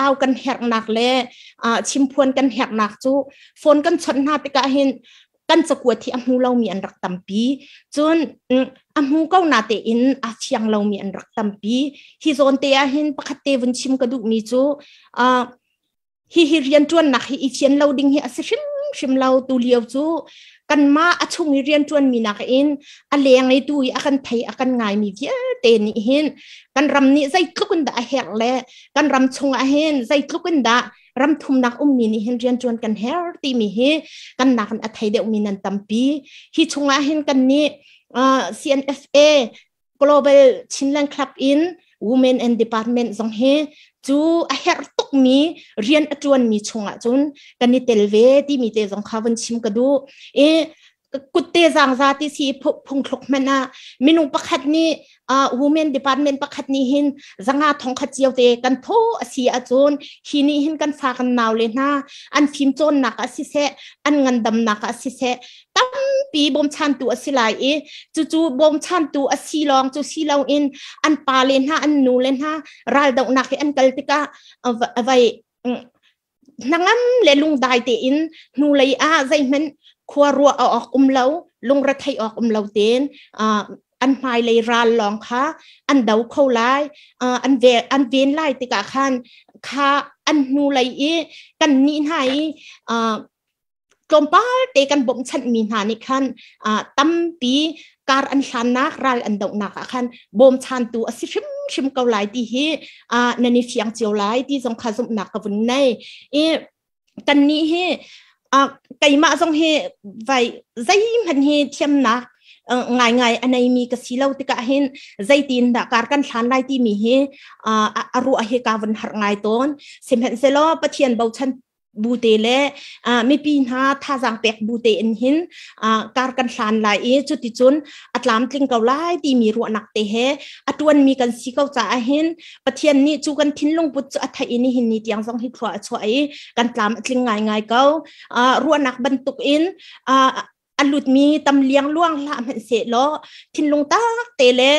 au kan herhnak le chimphuan kan herhnak cu phone kan chawnh hna tikah hin kan cakuat hi a hmu lomi an rak tampi. Cun a hmu ko na tein a fiang lomi an rak tampi. Hi zawn te ah hin pakhat te vun chim ka duhmi cu. Hi hi riantuan nak hi i fian lo ding hi a si hrim hrim lo. Tu lio cu kan ma a chung i riantuan mi nak in a leng i tu i a kan thei a kan ngai mi vialte nih hin kan ram nih zeitluk in dah a herh le kan ram chung ah hin zeitluk in dah ram thumnak ummi nih hin riantuan kan her timi hi kan nakin a thei deuhmi nan tampi. Hi chungah hin kan nih CNFA Global Chinland Club in Women and Department zong hi cu a herh tukmi rian a ṭuanmi chungah cun kan i tel ve timi te zong kha vun chim ka duh. I kutte zangza ti si phungthluk hmanh ah minung pakhat nih women department pakhat nih hin zanga thong khat cio te kan tho a si ahcun hi nih hin kan fa kan nau le hna an fim cawnnak ah siseh, an ngandamnak ah siseh, tampi bawmchantu a si lai i cucu bawmchantu a si lawng cu si loin an pa le hna, an nu le hna raldohnak i an kal tikah vai hnangam le lungdai tein hnulei ah zeihmanh khua ruah awk um lo, lungretheih awk um lo tein an hmailei ral lawng kha an do kho lai, an ve an ven lai tikah khan kha an hnulei i kan nih hna i tlawmpal te kan bawmhchanhmi hna nih khan tampi kar an hlannak, ral an dohnak ah khan bawmchantu a si hrimhrim ko lai ti hi nan i fiang cio lai ti zong kha zumhnak ka vun nei. I kan nih hi keimah zong hi vai zeihmanh hi thiamnak ngai ngai a neimi ka si lo tikah hin zeitin dah kar kan hlan lai timi hi a ruah hi ka vun har ngai tawn. Sihmanhsehlaw Pathian bochan bu te le mipi hna thazaang pek bu te in hin kar kan hlan lai i cuticun a tlamtling ko lai timi ruahnak te he a tuanmi kan si ko caah hin Pathian nih cu kan thinlung put cu a theih i nihin ni tiang zong hi thlua a chuah i kan tlam a tling ngaingai ko. Ruahnak bantuk in a lutmi tam liang luang hlah hmanh seh law thinlung tak te le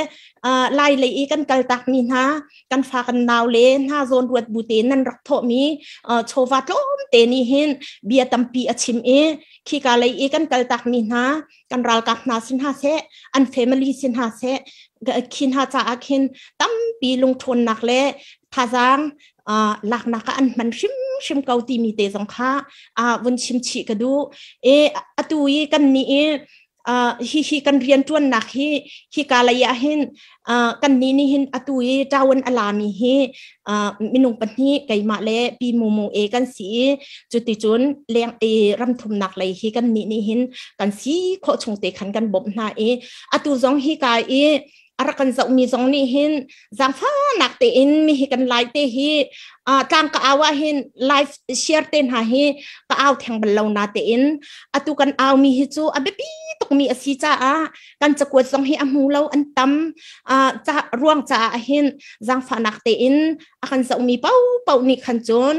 lai lei i kan kal tak mi hna kan fa kan nau le hna zawn ruat bu te nan rak thawh mi chawva tlawm te nih hin bia tampi a chim i khika lei i kan kal tak mi hna kan ralkap hna sin hna seh, an family sin hna seh, khi hna caah khin tampi lungthawnnak le thazaang laknak ah an hman hrimhrim ko timi te zong kha vun chim chih ka duh. E atu i kan nih i hi hi kan rian ṭuannak hi hika lei ah hin kan nih nih hin atu i ṭawan a lami hi minung pahnih, keimah le pi Mu Mu e kan si i cuticun leng i ramthumnak lei hi kan nih nih hin kan si khawh chung te khan kan bawmh hna i atu zong hika i a rak kan zohmi zong nih hin zaangfahnak tein mi hi kan lai te hi tlang ka au ah hin live share te hna hi ka au theng bal lo na tein atu kan au mi hi cu a biapi tukmi a si caah kan cakuat zong hi a hmu lo an tam ca ruang caah hin zaangfahnak tein a kan zohmi pau pau nih khan cun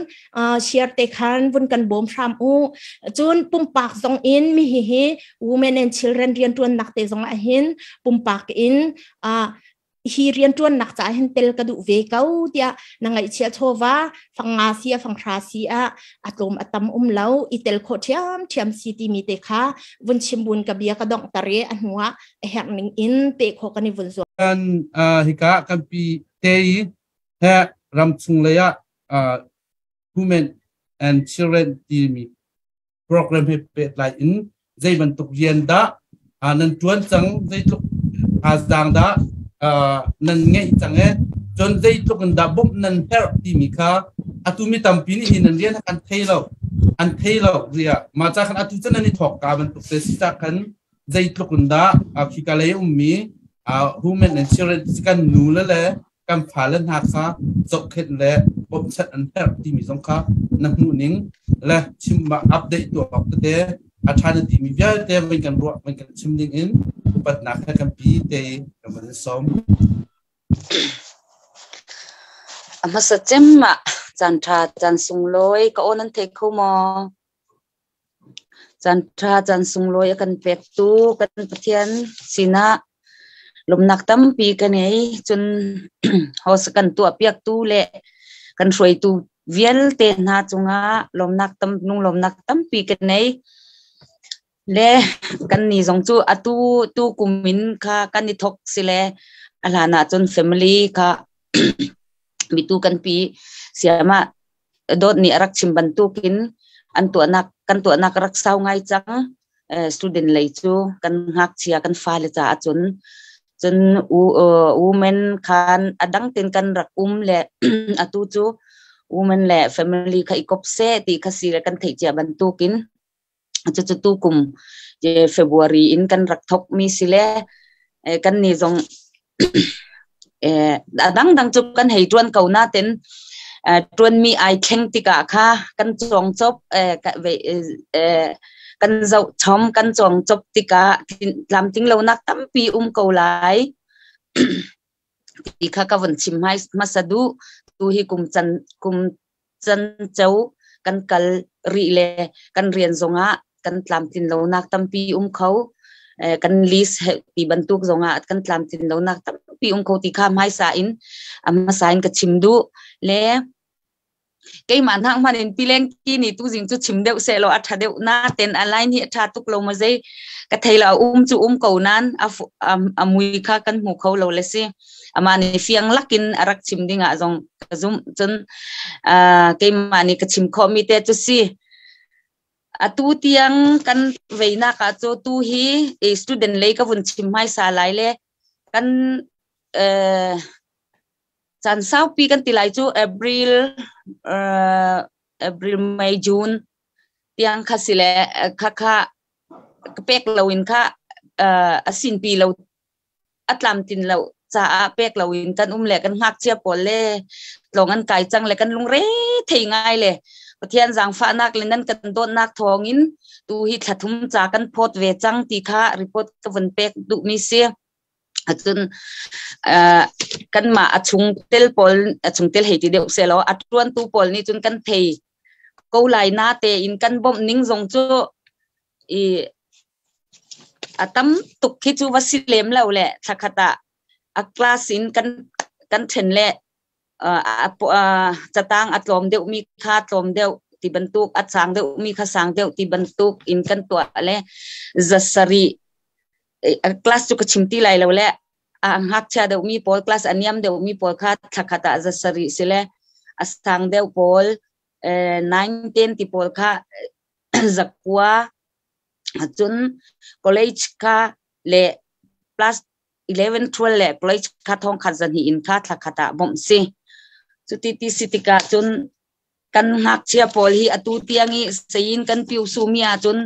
share te khan vun kan bawm hram u. Cun pumpak zong in mi hi hi women and children riantuannak te zong ah hin pumpak in hi riantuannak caah hin tel ka duh ve ko tiah na ngaihchia chawva fangnga si a fanghra si ah a tlawm a tam um lo i tel khawh ṭhiam ṭhiam si timi te kha vun chim bun ka bia ka dongh tar i a hnu ah a herh ning in pe khawh kan i vun zuam. Kan hika kan pi te i he ram chung lei ah women and children timi program he pehtlai in zei bantuk rian dah nan ṭuan cang, zeitluk thazaang dah nan ngeih cang e, cun zeitluk in dah bawmh nan herh timi kha atu mi tampi nih hin nan rian an thei lo, an thei lo ria mah ca khan atu cun nan i thawk ka bantuk te si ca khan zeitluk in dah khika lei ummi human and children kan nu le le kan fale hna kha zohkhenh le bawmhchanh an herh timi zong kha na hmuh ning le chim update tuah awk tete a ṭha na timi vialte van kan ruah, van kan chim ding in upatnak he kan pi te kan van in sawm. A hmasa cem ah caan ṭha caan sunglawi ka aw nan thei kho maw? Caan ṭha caan sunglawi a kan pektu kan Pathian sinah lawmhnak tampi ka ngei. Cun host kan tuahpiaktu le kan hruaitu vialte hna cungah lawmhnak tam lunglawmhnak tampi ka nei. Le kannih zong cu atu tu kum in kha kan i thawk si le a hlan ah cun family kha mitu kan pi siam ah. Dawt nih a rak chim bantukin an tuahnak kan tuahnak rak sau ngai cang. Student lei cu kan ngakchia kan fale caah cun cun women khan a dang tin kan rak um le atu cu women le family kha i kop seh ti kha si le kan theih cia bantukin cucu tu kum February in kan rak thok mi si le kan ni zong a dangdang cu kan hei ṭuan ko nain ṭuanmi ai thleng tikah kha kan cawng cop kan zoh chom kan cawng cop tikah tlamtling lonak tampi um ko lai ti kha ka vun chim hmasa duh. Tu hi kum can kum can ceu kan kal rih le kan rian zongah kan tlamtlin lonak tampi um kho, kan list ti bantuk zongah kan tlamtlin lonak tampi um kho ti kha hmaisa in hmasa in ka chim duh le keimah hnak hman in pileng ki ni tu zing cu chim deuh se lo a tha deuh na ten a line hi a tha tuk lo ma zei ka thei lo um cu um ko nan a mui kha kan hmu kho lo le si ama ni fiang lakin a rak chim ding ah zong ka zum cun keimah nih ka chim khawh mi te cu si. Atu tiang kan veinak ah cu tu hi student lei ka vun chim hmaisa lai le kan caan saupi kan ti lai cu April April May June tiang kha si le kha kha ka pek loin kha a sinpi lo a tlamtlin lo caah pek loin kan um le kan ngakchia pawl le tlawng an kai cang le kan lungre thei ngai le Pathian zaangfahnak le nan kan dawtnak thawngin tu hi thla thum ca kan phawt ve cang ti kha report ka vun pek duhmi si. Cun kanmah a chungtel pawl a chungtel hei ti deuh selaw a ṭuantu pawl nih cun kan thei ko lai na tein kan bawmh ning zong cu i A tam tuk khi cu va si lem lo le thlakhat ah a class in kan ṭhen le catang a tlawm deuhmi kha tlawm deuh ti bantuk, a sang deuhmi kha sang deuh ti bantuk in kan tuah le zasarih class cu ka chim ti lai lo le a ngakchia deuhmi pawl class a niam deuhmi pawl kha thlakhat ah zasarih si le a sang deuh pawl 9, 10 ti pawl kha zakua. Cun college kha le plus 11, 12 le college kha thong khat zahnih in kha thla khat ah bawmh si. Cuti ti si tikah cun kan ngakchia pawl hi atu tiang i sayin kan piu sumi ahcun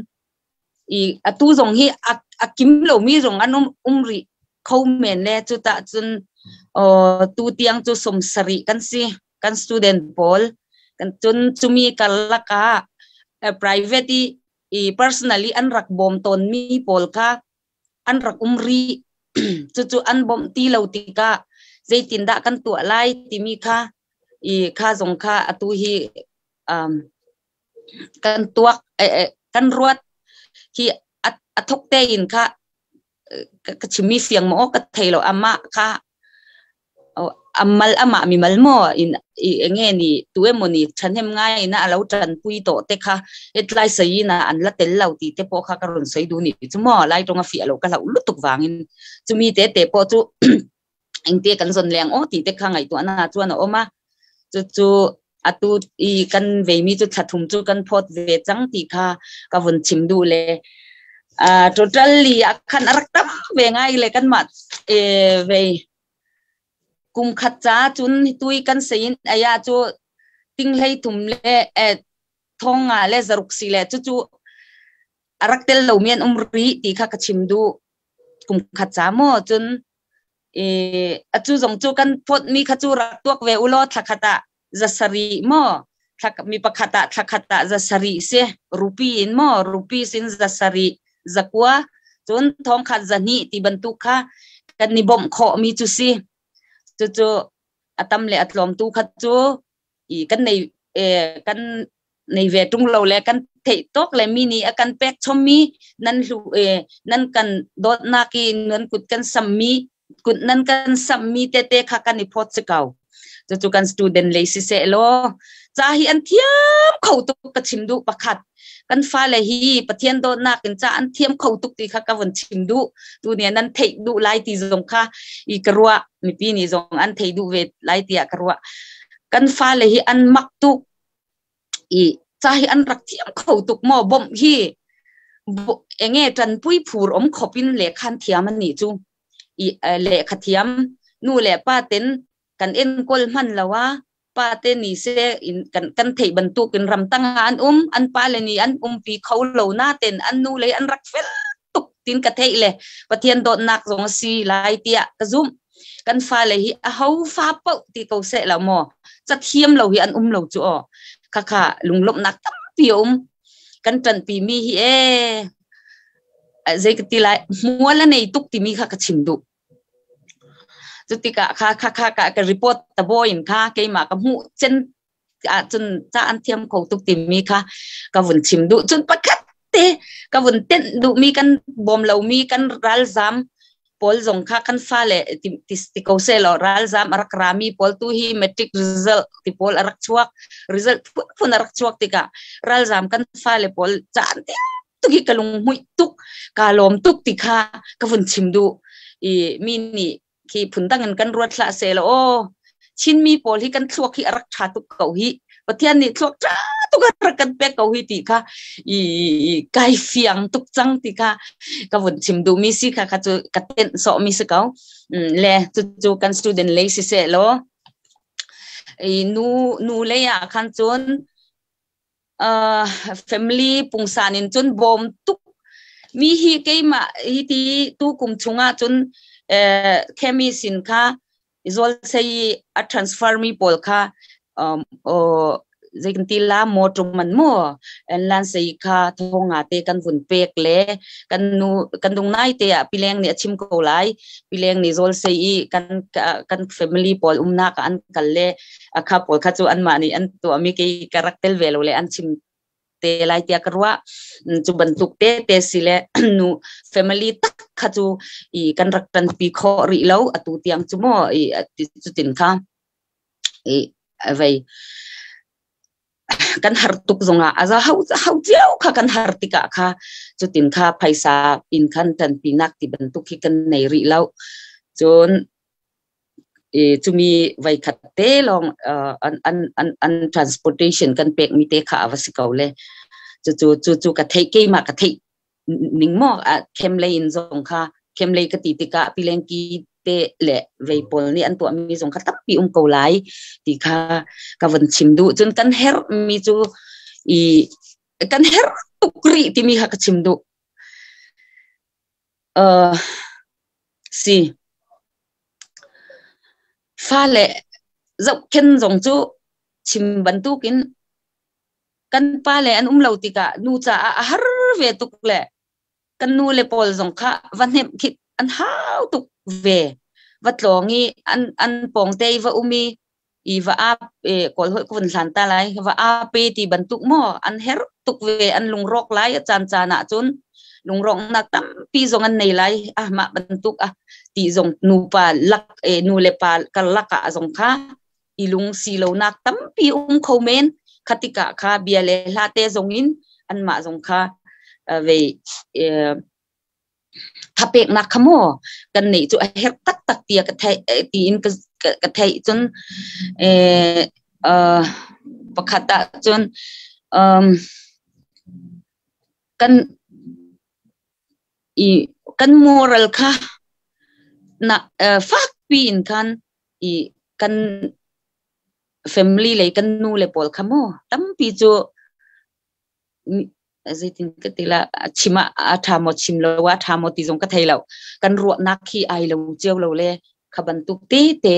i atu zong hi a kim lomi zong an um rih kho men le cu tah cun tu tiang cu 70 kan si kan student pawl kan cun cumi karlak ah private i i personally an rak bawm tawnmi pawl kha an rak um rih. Cucu an bawmh ti lo tikah zeitindah kan tuah lai timi kha i kha zong kha atu hi kan tuak kan ruat hi a thok tein kha ka chimmi fiang maw ka thei lo amah kha amal amah mi mal maw in enge ni tu emaw ni ṭhahnem ngai na alo ṭanpui tawh te kha hetlai sei na an la tel lo ti te pawh kha ka rawn sawi duh ni chu maw lai ṭawng a fiah lo ka hlauh lutuk vangin chumi te te pawh chu engte kan zawn leng aw ti te kha ngaihtuahna chuan a awm a chu chu atu i kan veimi chu thla thum chu kan phawt ve cang ti kha ka vun chim duh le totally a khan a rak tam ve ngai le kan mah ve kum khat ca cun tui kan sein aya cu ting hlei thum le thong nga le zaruk si le cu cu a rak tel lo mi an um ri ti kha ka chim duh kum khat ca maw cun atu zong cu kan phawt mi kha cu rak tuak ve ulaw thla khat ah zasarih maw mi pakhat ah thla khat ah zasarih si rupee in maw rupee sin zasarih zakua cun thong khat zahnih ti bantuk kha kan ni bawmh khawh mi cu si. Cucu a tam le a tlawm tu kha cu i kan nei kan nei ve ṭung lo le kan theih tawk le mi nih a kan pek chommi nan hlu nan kan dawtnak i nan kut kan sammi kut nan kan sammi tete kha kan i phawt si ko. Cucu kan student lei siseh law ca hi an thiam kho tuk ka chim duh pakhat kan fale hi Pathian dawtnak in ca an thiam kho tuk ti kha ka vun chim duh tu nih nan theih duh lai ti zong kha i ka ruah mipi nih zong an thei duh ve lai tiah ka ruah. Kan fale hi an mak tuk. I ca hi an rak thiam kho tuk maw bawmh hi enge ṭanpui phur om khop in lehkhan thiam an nih cu. I lehkha thiam nu le pa ten kan enkawl hman lo a pa te ni se in kan kan theih bantuk in ramtang ah an um an pa le nih an umpi kho lo na ten an nu le an rak fel tuk tin ka theih le Pathian dawtnak zong a si lai tiah ka zumh. Kan fale hi a ho fa paoh ti ko seh lo maw cathiam lo hi an um lo cu aw. Khakha lunglawmhnak tampi a um. Kan ṭanpi mi hi ee zei ka ti lai hmual a nei tuk timi kha ka chim duh. Cutikah kha kha kha ka ka report ta bawi in kha keimah ka hmuh cen ahcun ca an thiam kho tuk timi kha ka vun chim duh. Cun pakhat te ka vun tenh duhmi kan bawm lomi kan ralzam pawl zong kha kan fale ti, ti, ti ko seh law ralzam a rak rami pawl tu hi matric result ti pawl a rak chuak result phunphun a rak chuak tikah ralzam kan fale pawl ca an thiam tuk hi ka lunghmuih tuk ka lawm tuk ti kha ka vun chim duh. I mi nih khi phundang in kan ruat hlah seh law aw Chinmi pawl hi kan thluak hi a rak ṭha tuk ko hi Pathian nih thluak ṭha tuk a rak kan pek ko hi ti kha i kai fiang tuk cang ti kha ka vun chim duhmi si kha kha cu ka tenh sawhmi si ko. Le cucu kan student lei si seh law i nu nu lei ah khan cun family pungsan in cun bawm tuk mi hi keimah hi ti tu kum chungah cun chemi sin kha zual sei a transfer mi pawl kha zei kan ti la motor man mu en lan sei kha thonga te kan vun pek le kan nu kan dung nai te ah pileng nih a chim ko lai. Pileng nih zawl sei i kan kan family pawl umnak an kal le akha pawl kha cu anmah nih an tuahmi kei ka rak tel ve lo le an chim te lai tiah ka ruah. Cu bantuk te te si le nu family tak kha cu i kan rak ṭanpi khawh rih lo atu tiang cu maw i cutin kha i vei kan har tuk zongah aza hau hau cio kha kan har tikah kha cutin kha phaisa in khan ṭanpi nak ti bantuk hi kan nei rih lo. Cun i cumi voi khat te lawng an an an an transportation kan pek mi te kha a va si ko le. Cucu cucu ka theih keimah ka theih ning maw khem lei in zong kha khem lei ka ti tikah pilengki te le vei pawl nih an tuah mi zong kha tampi um ko lai ti kha ka vun chim duh. Cun kan herh mi cu i kan herh tuk rih timi kha ka chim duh. Si. Fale zohkhen zong cu chim bantukin kan pale an um lo tikah nu caah a har ve tuk le kan nu le pawl zong kha va hnemh khi an hau tuk ve. Va tlawng i an an pawng te i va um i i va ap e kawl holh ka vun hlan ta lai va ape ti bantuk maw an herh tuk ve an lungrawk lai a caan caan ah cun lungrawknak tampi zong an nei lai ah mah bantuk ah ti zong nupa lak e nu le pa karlak ah zong kha i lung si lonak tampi um kho men. Khatika kha bia le hla te zong in anmah zong kha ve thapeknak kha maw kan neih cu a herh taktak tiah ka theih tiin ka ka theih. Cun pakhat ah cun kan i kan moral kha na fakpi in khan i kan family lei kan nu le pawl kha mu tampi cu zeitin ka ti la chim ah a ṭha maw chim lo a ṭha maw ti zong ka thei lo. Kan ruahnak khi ai lo cio lo le kha bantuk te te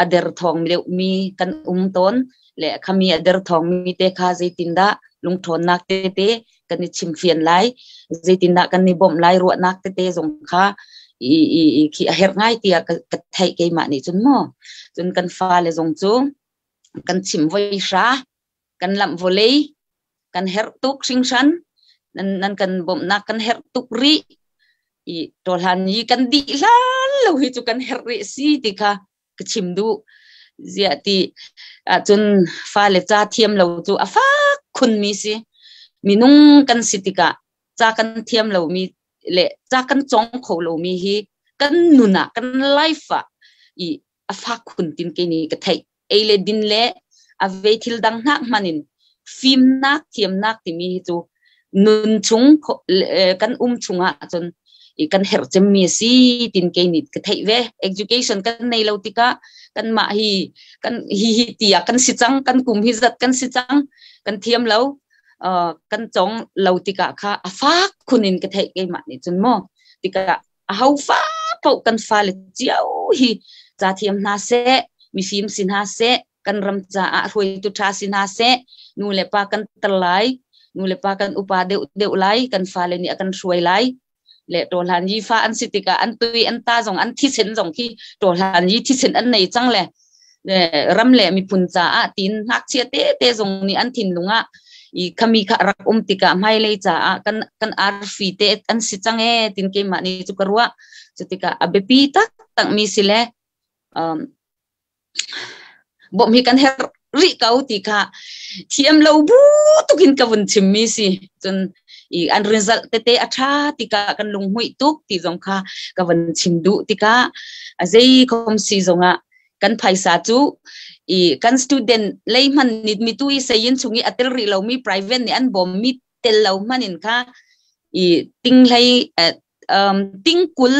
a der thawng deuh mi kan um tawn le khami a der thawng mi te kha zeitindah lungṭhawnnak te te kan i chimfian lai zeitindah kan i bawmh lai ruahnak tete zong kha i i i khi a herh ngai tiah ka ka theih keimah nih cun maw. Cun kan fale zong cu kan chim voi hra kan lamh vawlei kan herh tuk hringhran nan nan kan bawmhnak kan herh tuk rih i tawhlan i kan dih hlan lo hi cu kan herh rih si ti kha ka chim duh. Ziah ti ahcun fale ca thiam lo cu a fak khun mi si. Minung kan si tikah ca kan thiam lo mi le ca kan cawng kho lo mi hi kan nun ah kan life ah i a fak khun tin ke ni ka theih. Ei le din le a ve thil dang hnak hman in Fimnak thiamnak timi hi cu nun chung kan um chungah cun kan herh cemmi a si tin kei nih ka theih ve. Education kan nei lo tikah kan mah hi kan hi hi tiah kan si cang, kan kum hi zat kan si cang, kan thiam lo, kan cong lo tikah kha a fak khun in ka theih keimah nih cun mu. Tikah a ho fa paoh kan fale cio hi ca thiam hna seh, mifim si hna seh, kan ram caah hruaitu ṭha si hna seh, nu le pa kan tar lai, nu le pa kan upa deuh deuh lai, kan fale nih a kan hruai lai. Le ṭawhlan yi fa an si tikah an tui an ta zong an thisen zong khi ṭawhlan yi thisen an nei cang le ram le miphun caah tin ngakchia te te zong nih an thinlung ah i khami kha rak um tikah hmailei caah kan kan arfi te an si cang e tin keimah nih cu ka ruah. Cu tikah a biapi taktak mi si le bawmh hi kan herh rih ko ti kha thiam lo bu tukin ka vun chimmi si. Cun i an result tete a ṭha tikah kan lunghmuih tuk ti zong kha ka vun chim duh tikah a zei khom si zongah kan phaisa cu i kan student lei hman nit mi tu i sayin chung i a tel rih lomi private nih an bawm mi tel lo hman in kha i ting hlei ting kul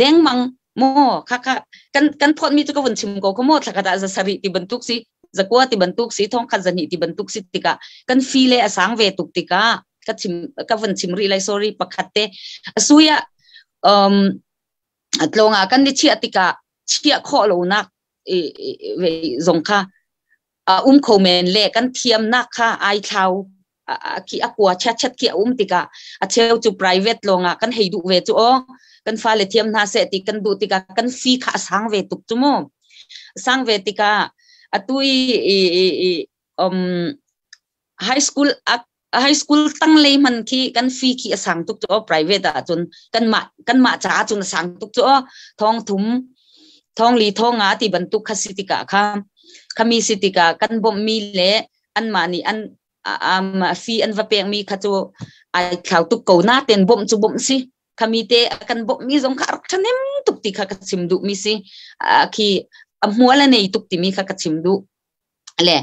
dengmang mo kha kha kan kan phot mi chu ka vun chim ko ko mo thlakhat ah za sarih ti bantuk si zakua ti bantuk si thong khat zahnih ti bantuk si tikah kan fi le a sang ve tuk tikah ka chim ka vun chim rih lai, sorry. Pakhat te asuya tlonga kan ni chia tikah chia khawh lo nak ve zong kha um kho men le kan thiamnak kha ai thlau khi a kua chat chat khi a um tikah a cheu cu private lawngah kan hei duh ve cu aw kan fale thiam hna seh ti kan duh tikah kan fee kha a sang ve tuk cu mu. Sang ve tikah atu i high school high school tang lei man khi kan fee khi a sang tuk cu private ah cun kan mah kan mah caah cun a sang tuk cu thong thum thong li thong nga ti bantuk kha si tikah kha khami si tikah kan bawmh mi le anmah nih an fee an va pek mi kha cu ai thlau tuk ko na ten bawmh cu bawmh si khami te kan bawmh mi zong kha rak ṭhahnem tuk ti kha ka chim duh mi si. Khi a hmual a nei tuk timi kha ka chim duh le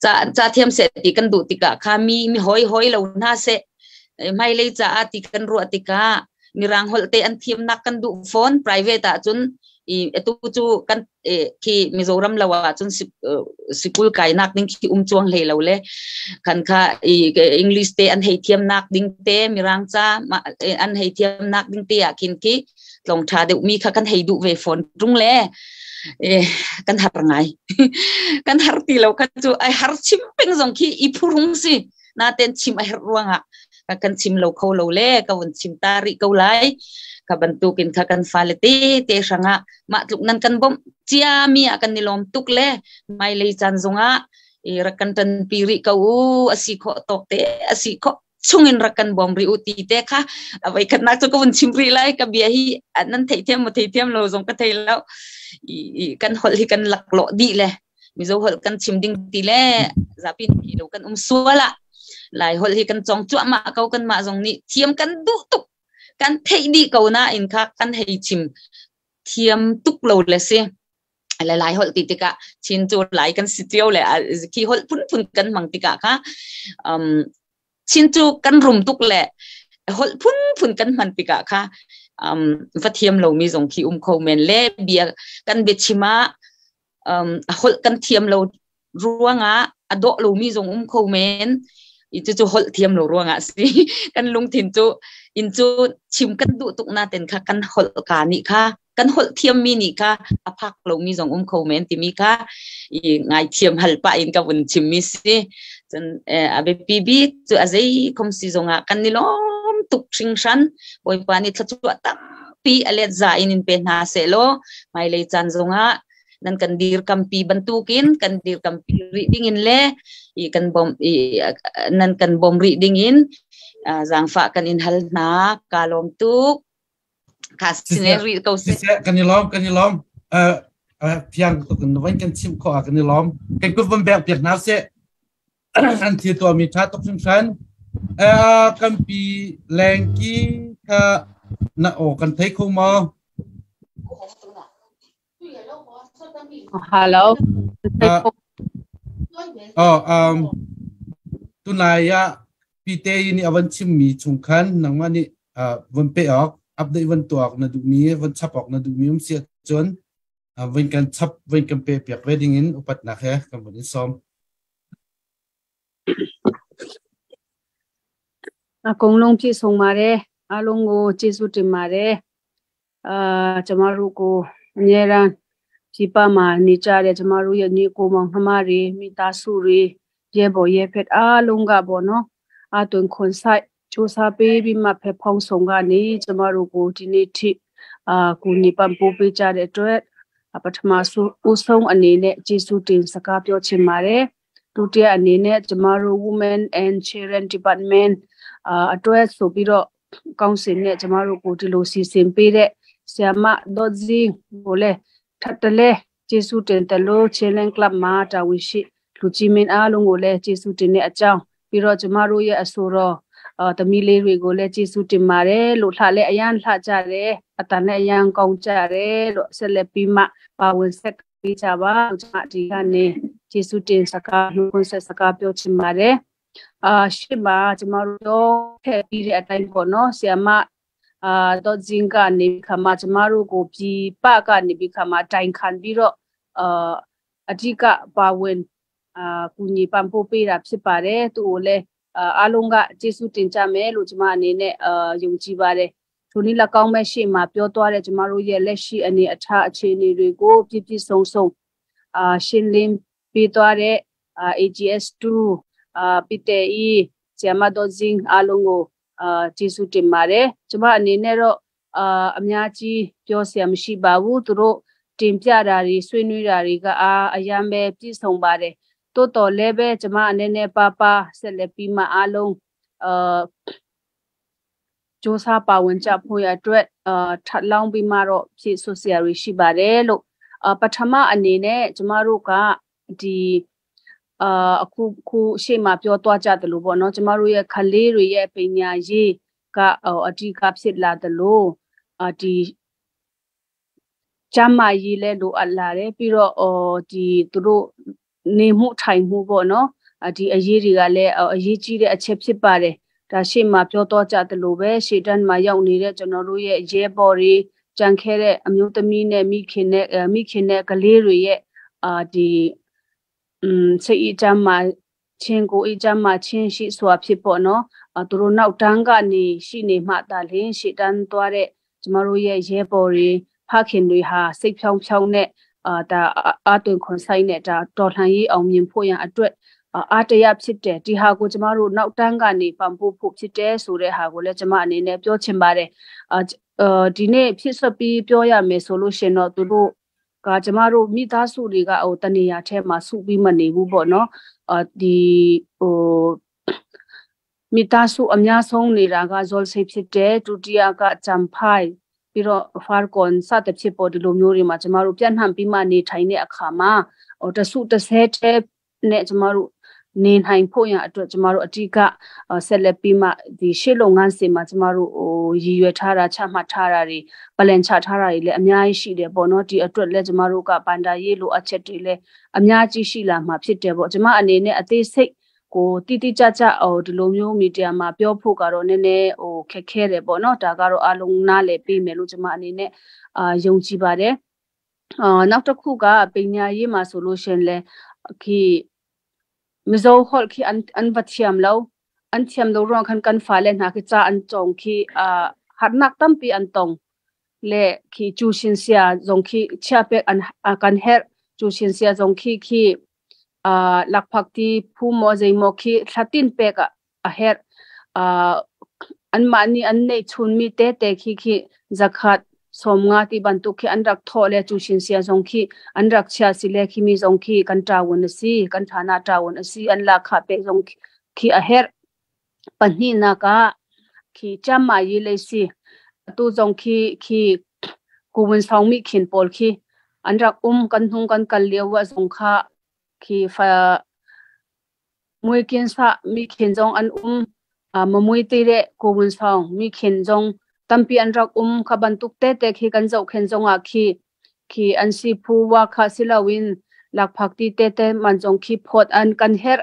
ca ca thiam seh ti kan duh tikah kha mi mi hoi hoi lo hna seh hmailei caah ti kan ruah tikah mirang holh te an thiamnak kan duh fawn. Private ah cun i atu cu kan khi Mizoram lo ah cun sikul kainak ding khi um chuang hlei lo le kan kha i English te an hei thiamnak ding te, mirang ca an hei thiamnak ding te ah khin khi tlong tha deuh mi kha kan hei duh ve fawn tung le kan har ngai. Kan har ti lo kha cu ai har chim peng zong khi i phurung si na ten chim a herh ruangah kan chim lo kho lo le ka vun chim ta rih ko lai. Ka bantukin kha kan fale te te hrangah mah tluk nan kan bawmh cia mi ah kan ni lawm tuk le mai lei caan zongah i rak kan tan pi rih ko u, asi khawh tawk te asi khawh chungin rak kan bawm rih u ti te kha avoi khatnak cu ka vun chim rih lai. Ka bia hi nan thei thiam mo thei thiam lo zong ka thei lo. Kan holh hi kan lak lo dih le Mizo holh kan chim ding ti le zapi ti lo kan um sual ah Lai holh hi kan cong cuahmah ko. Kan mah zong nih thiam kan duh tuk, kan theih dih ko na in kha kan hei chim thiam tuk lo le si le Lai holh ti tikah Chin cu Lai kan si cio le khi holh phunphun kan hmang tikah kha Chin cu kan rum tuk le holh phunphun kan hman tikah kha va thiam lomi zong khi um kho men le bia kan biachim ah holh kan thiam lo ruangah a dawh lomi zong um kho men. Cucu holh thiam lo ruangah si. Kan lungthin cu in cu chim kan duh tuk na ten kha kan holh ka nih kha kan holh thiam mi nih kha a phak lomi zong um kho men timi kha i ngai thiam hal pah in ka vun chim mi si. Cun a biapi bik cu a zei khom si zongah kan ni lawm tuk hringhran. Bawipa nih thluachuah tampi a let za in in pe hna seh law hmailei caan zongah nan kan dirkampi bantukin kan dirkampi rih ding in le i kan bom i nan kan bom rih ding in zaangfah kan in hal hna. Ka lawm tuk kha sine rih ko si. Kan i lawm, kan i lawm. Fiang tuk in vain kan chim kho ah kan i lawm. Kan kut von bek piak hna seh. An thil tuahmi ṭha tuk hringhran. Kan pi lengki kha na aw kan thei kho maw? Hello. Oh. Tunai ah Pite nih a van chimmi chung khan nangmah nih von pe awk, update von tuah awk na duhmi, von chap awk na duhmi um si ahcun von kan chap, von kan pe piak ve ding in upatnak he kan von in sawm. အကုန်လုံးပြည့်စုံပါတယ်အားလုံးကိုကျေးဇူးတင်ပါတယ်အာကျမတို့ကိုအများရန်ပြပမှာနေကြတဲ့ကျမတို့ရဲ့ညီကိုမောင်နှမတွေမိသားစုတွေရဲဘော်ရဲဖက်အားလုံးကပေါ့နော်အတွင်ခွန်ဆိုင်စူးစမ်းပေးပြီးမှဖက်ဖောင်းဆောင်ကနေကျမတို့ကိုဒီနေ့ထိအာကူညီပံ့ပိုးပေးကြတဲ့အတွက်ပထမဆုံးဦးဆုံးအနေနဲ့ကျေးဇူးတင်စကားပြောချင်ပါတယ်ဒုတိယအနေနဲ့ကျမတို့ Women and Children Department အာအတွက်ဆိုပြီးတော့ကောင်းစင်နဲ့ကျမတို့ကိုဒီလိုစီစဉ်ပေးတဲ့ဆရာမဒေါ်ဇင်းကိုလည်းထပ်တလဲကျေးဇူးတင်တယ်လို့ Challenge Club မှာတာဝန်ရှိလူကြီးမင်းအားလုံးကိုလည်းကျေးဇူးတင်တဲ့အကြောင်းပြီးတော့ကျမတို့ရဲ့အဆိုတော်အာသမီးလေးတွေကိုလည်းကျေးဇူးတင်ပါတယ်လို့လှလည်းအရန်လှကြတယ်အတန်လည်းအရန်ကောင်းကြတယ်လို့ဆက်လက်ပြီးမှပါဝင်ဆက်ပေးကြပါလို့ကျမဒီကနေကျေးဇူးတင်စကားနှုတ်ဆက်စကားပြောချင်ပါတယ်အာရှစ်မှာကျမတို့ထည့်ပြီးတဲ့အတိုင်းပေါ့နော်ဆီယမအာတော့ဇင်ကနေခါမှာကျမတို့ကိုပြည်ပကနေပြီးခါမှာတိုင်ခံပြီးတော့အာအဓိကပါဝင်အာကူညီပံ့ပိုးပေးတာဖြစ်ပါတယ်သူ့ကိုလည်းအားလုံးကကျေးဇူးတင်ကြမယ်လို့ကျမအနေနဲ့အာယုံကြည်ပါတယ်ထိုနည်း၎င်းမဲ့ရှေ့မှာပြောသွားတဲ့ကျမတို့ရဲ့လက်ရှိအနေအထားအခြေအနေတွေကိုပြည့်ပြည့်စုံစုံအာရှင်းလင်းပေးသွားတဲ့ AGS2 အာပီတေအီဆီယမဒေါ်ဇင်းအားလုံးကိုအာကျေးဇူးတင်ပါတယ်ကျမအနေနဲ့တော့အာအများကြီးပြောစရာမရှိပါဘူးသူတို့တင်ပြတာတွေဆွေးနွေးတာတွေကအာအရန်ပဲပြည့်စုံပါတယ်တိုးတော်လည်းပဲကျမအနေနဲ့ပါပါဆက်လက်ပြီးမှအားလုံးအာစ조사ပါဝင်ကြဖို့ရအတွက်အာထပ်လောင်းပြီးမှတော့ဖြည့်ဆွစရာတွေရှိပါတယ်လို့အာပထမအနေနဲ့ကျမတို့ကဒီအာအခုခုရှေ့မှာပြောသွားကြတယ်လို့ပေါ့နော်ကျမတို့ရဲ့ခလေးတွေရဲ့ပညာရေးကအဓိကဖြစ်လာတယ်လို့အာဒီကျမရေးလဲလိုအပ်လာတယ်ပြီးတော့အော်ဒီသူတို့နေမှုထိုင်မှုပေါ့နော်ဒီအရေးတွေကလည်းအရေးကြီးတဲ့အချက်ဖြစ်ပါတယ်ဒါရှေ့မှာပြောတော့ကြတယ်လို့ပဲရှေ့တန်းမှာရောက်နေတဲ့ကျွန်တော်တို့ရဲ့ရဲဘော်တွေကြံခဲ့တဲ့အမျိုးသမီးနဲ့မိခင်နဲ့မိခင်နဲ့ကလေးတွေရဲ့အာဒီอืมစိတ်အကြမ်းမှာချင်းကိုအကြမ်းမှာချင်းရှိစွာဖြစ်ပေါ့နော်အသူတို့နောက်တန်းကနေရှိနေမှသာလင်းရှေ့တန်းသွားတဲ့ကျမတို့ရဲ့ရဲဘော်တွေဖခင်တွေဟာစိတ်ဖြောင်းဖြောင်းနဲ့အာဒါအာတွင်ခွန်ဆိုင်နဲ့ဒါတော်လှန်ရေးအောင်မြင်ဖို့ရန်အတွက်အာတရဖြစ်တယ်ဒီဟာကိုကျမတို့နောက်တန်းကနေပံ့ပိုးဖို့ဖြစ်တယ်ဆိုတဲ့ဟာကိုလည်းကျမအနေနဲ့ပြောချင်ပါတယ်အာဒီနေ့ဖြစ်ဆက်ပြီးပြောရမယ်ဆိုလို့ရှင်တော့သူတို့ကကျမတို့မိသားစုတွေကဟိုတနေရာထဲမှာစုပြီးမနေဘူးပေါ့နော်အာဒီဟိုမိသားစုအများဆုံးနေတာကဇော်စိဖြစ်တယ်ဒုတိယကဂျမ်ဖိုင်ပြီးတော့ဖာကွန်စသဖြင့်ပေါ်ဒီလိုမျိုးတွေမှာကျမတို့ပြန့်နှံ့ပြီးမှနေထိုင်တဲ့အခါမှာဟိုတစုတဆဲတဲ့နဲ့ကျမတို့နေနိုင်ဖို့ရအတွက်ကျမတို့အဓိကဆက်လက်ပြီးမှဒီရှေ့လုပ်ငန်းစဉ်မှာကျမတို့ဟိုရည်ရွယ်ထားတာချမှတ်ထားတာတွေပလန်ချထားတာတွေလည်းအများကြီးရှိတယ်ပေါ့နော်ဒီအတွက်လည်းကျမတို့ကပန်တာရေးလိုအပ်ချက်တွေလည်းအများကြီးရှိလာမှာဖြစ်တယ်ပေါ့ကျမအနေနဲ့အသေးစိတ်ကိုတိတိကျကျဟိုဒီလိုမျိုးမီဒီယာမှာပြောဖို့ကတော့နည်းနည်းဟိုခက်ခဲတယ်ပေါ့နော်ဒါကတော့အလုံးနားလည်ပေးမယ်လို့ကျမအနေနဲ့အာယုံကြည်ပါတယ်အာနောက်တစ်ခုကပညာရေးမှာဆိုလို့ရှင်လဲခိ mizo hol khi an an va thiam lo an thiam lo rong khan kan fa le na khi cha an chong khi a hat nak tam pi an tong le khi chu shin sia zong khi chia pe an kan her chu shin sia zong khi khi a lak phak ti phu mo zai mo khi thlatin pe ka a her a an ma ni an nei chun mi te te khi khi zakhat somnga ti bantuk khi an rak tho le chu shin sia zong khi an rak chia si le khi mi zong khi kan tawun si kan thana tawun si an la kha pe zong khi a her pahni na ka khi chama yi le si tu zong khi khi kuwin song mi khin pol khi an rak kan hung kan kal lewa zong kha khi fa mui kin sa mi khin zong an ma mui ti re kuwin song mi khin zong tampi an rak kha bantuk te te khi kan zau khen zong a khi khi an si phu wa kha silawin lak phak ti te te man zong khi phot an kan her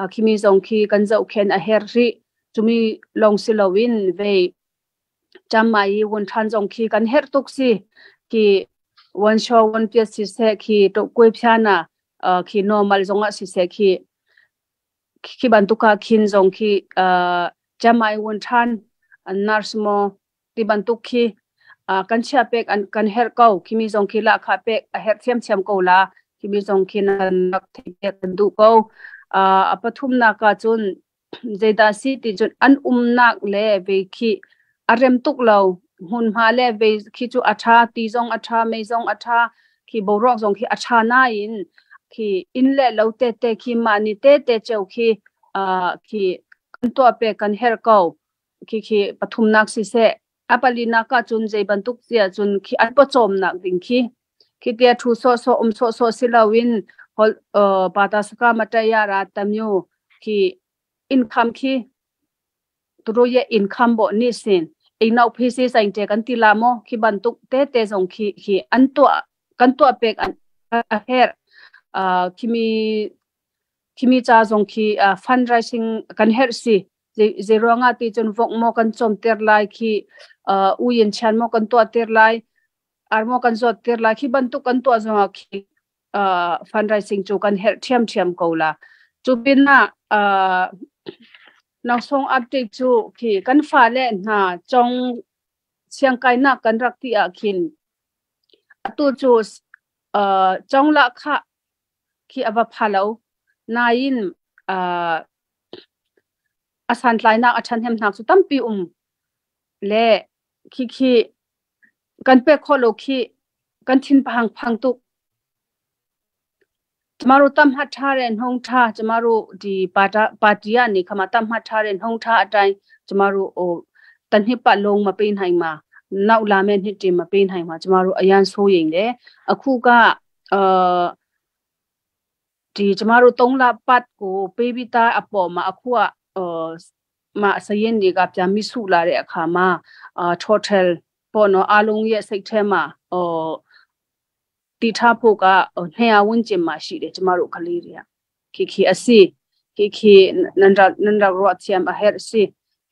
Khimi zong khi kan zohkhen a her rih. Cumi lawng si loin vei chamai won than zong khi kan herh tuk si. Khi wan shaw wan pia si seh, khi to kwe phya na khi normal zong ah si seh, khi khi bantuk ah khin zong khi chamai won than nurse mo ti bantuk khi kan chia pek an kan herh ko. Khimi zong khi la kha pek a herh thiam thiam ko la. Khimi zong khi nan rak thei pek kan duh ko. A pathum nak ah cun zeidah si ti cun, an umnak le ve khi a rem tuk lo hmunhma le ve khi cu a tha, ti zong a tha, mei zong a tha, khi boruak zong khi a tha nain khi inn le lo te te khi mah ni te te cheu khi khi kan tuah pe kan her ko. Khi khi pathum nak si seh. A pali nak ah cun zei bantuk tia cun khi an pawcawm nak ding khi khi tia thu so so um so so si loin hol pata saka mataya ra tamyu khi income khi turo ye income bo ni sin ei nau phi si saing te kan ti la mo khi bantuk te te zong khi khi an to kan to pek an a her. Khimi khimi cha zong khi fundraising kan her si. Ze ruanga ti chun vok mo kan chom ter lai, khi u yin chan mo kan to ter lai, ar mo kan zot ter lai, khi bantuk kan to zong khi fundraising chu kan her thiam thiam ko la. Chu pin na nang song update chu khi kan fa le na chong siang kai na kan rak ti a khin atu chu chong la kha khi awa phalo nain asan tlai nak a than hem nak chu tampi um le khi khi kan pe kho lo khi kan thin phang phang tuk. ကျမတို့တတ်မှတ်ထားတဲ့နှုံထား ကျမတို့ဒီပါတာပါတီကနေခမတတ်မှတ်ထားတဲ့နှုံထားအတိုင်း ကျမတို့ဟိုတနှစ်ပတ်လုံးမပေးနိုင်မှာ နောက်လာမယ့်နှစ်တင်မပေးနိုင်မှာ ကျမတို့အရန်ဆိုးရင်တယ်။ အခုကအာဒီကျမတို့3လပတ်ကိုပေးပြီးသားအပေါ်မှာ အခုကအာမစရင်တွေကပြန်ပြီးစုလာတဲ့အခါမှာ အာ total ပေါ့နော် အားလုံးရဲ့စိတ်ထဲမှာဟိုတီထားဖို့က200ဝန်းကျင်မှာရှိတယ်။ ကျမတို့ကလေးတွေကခိခိအစီခိခိနန္ဒနန္ဒရောချမ်အဟဲစီ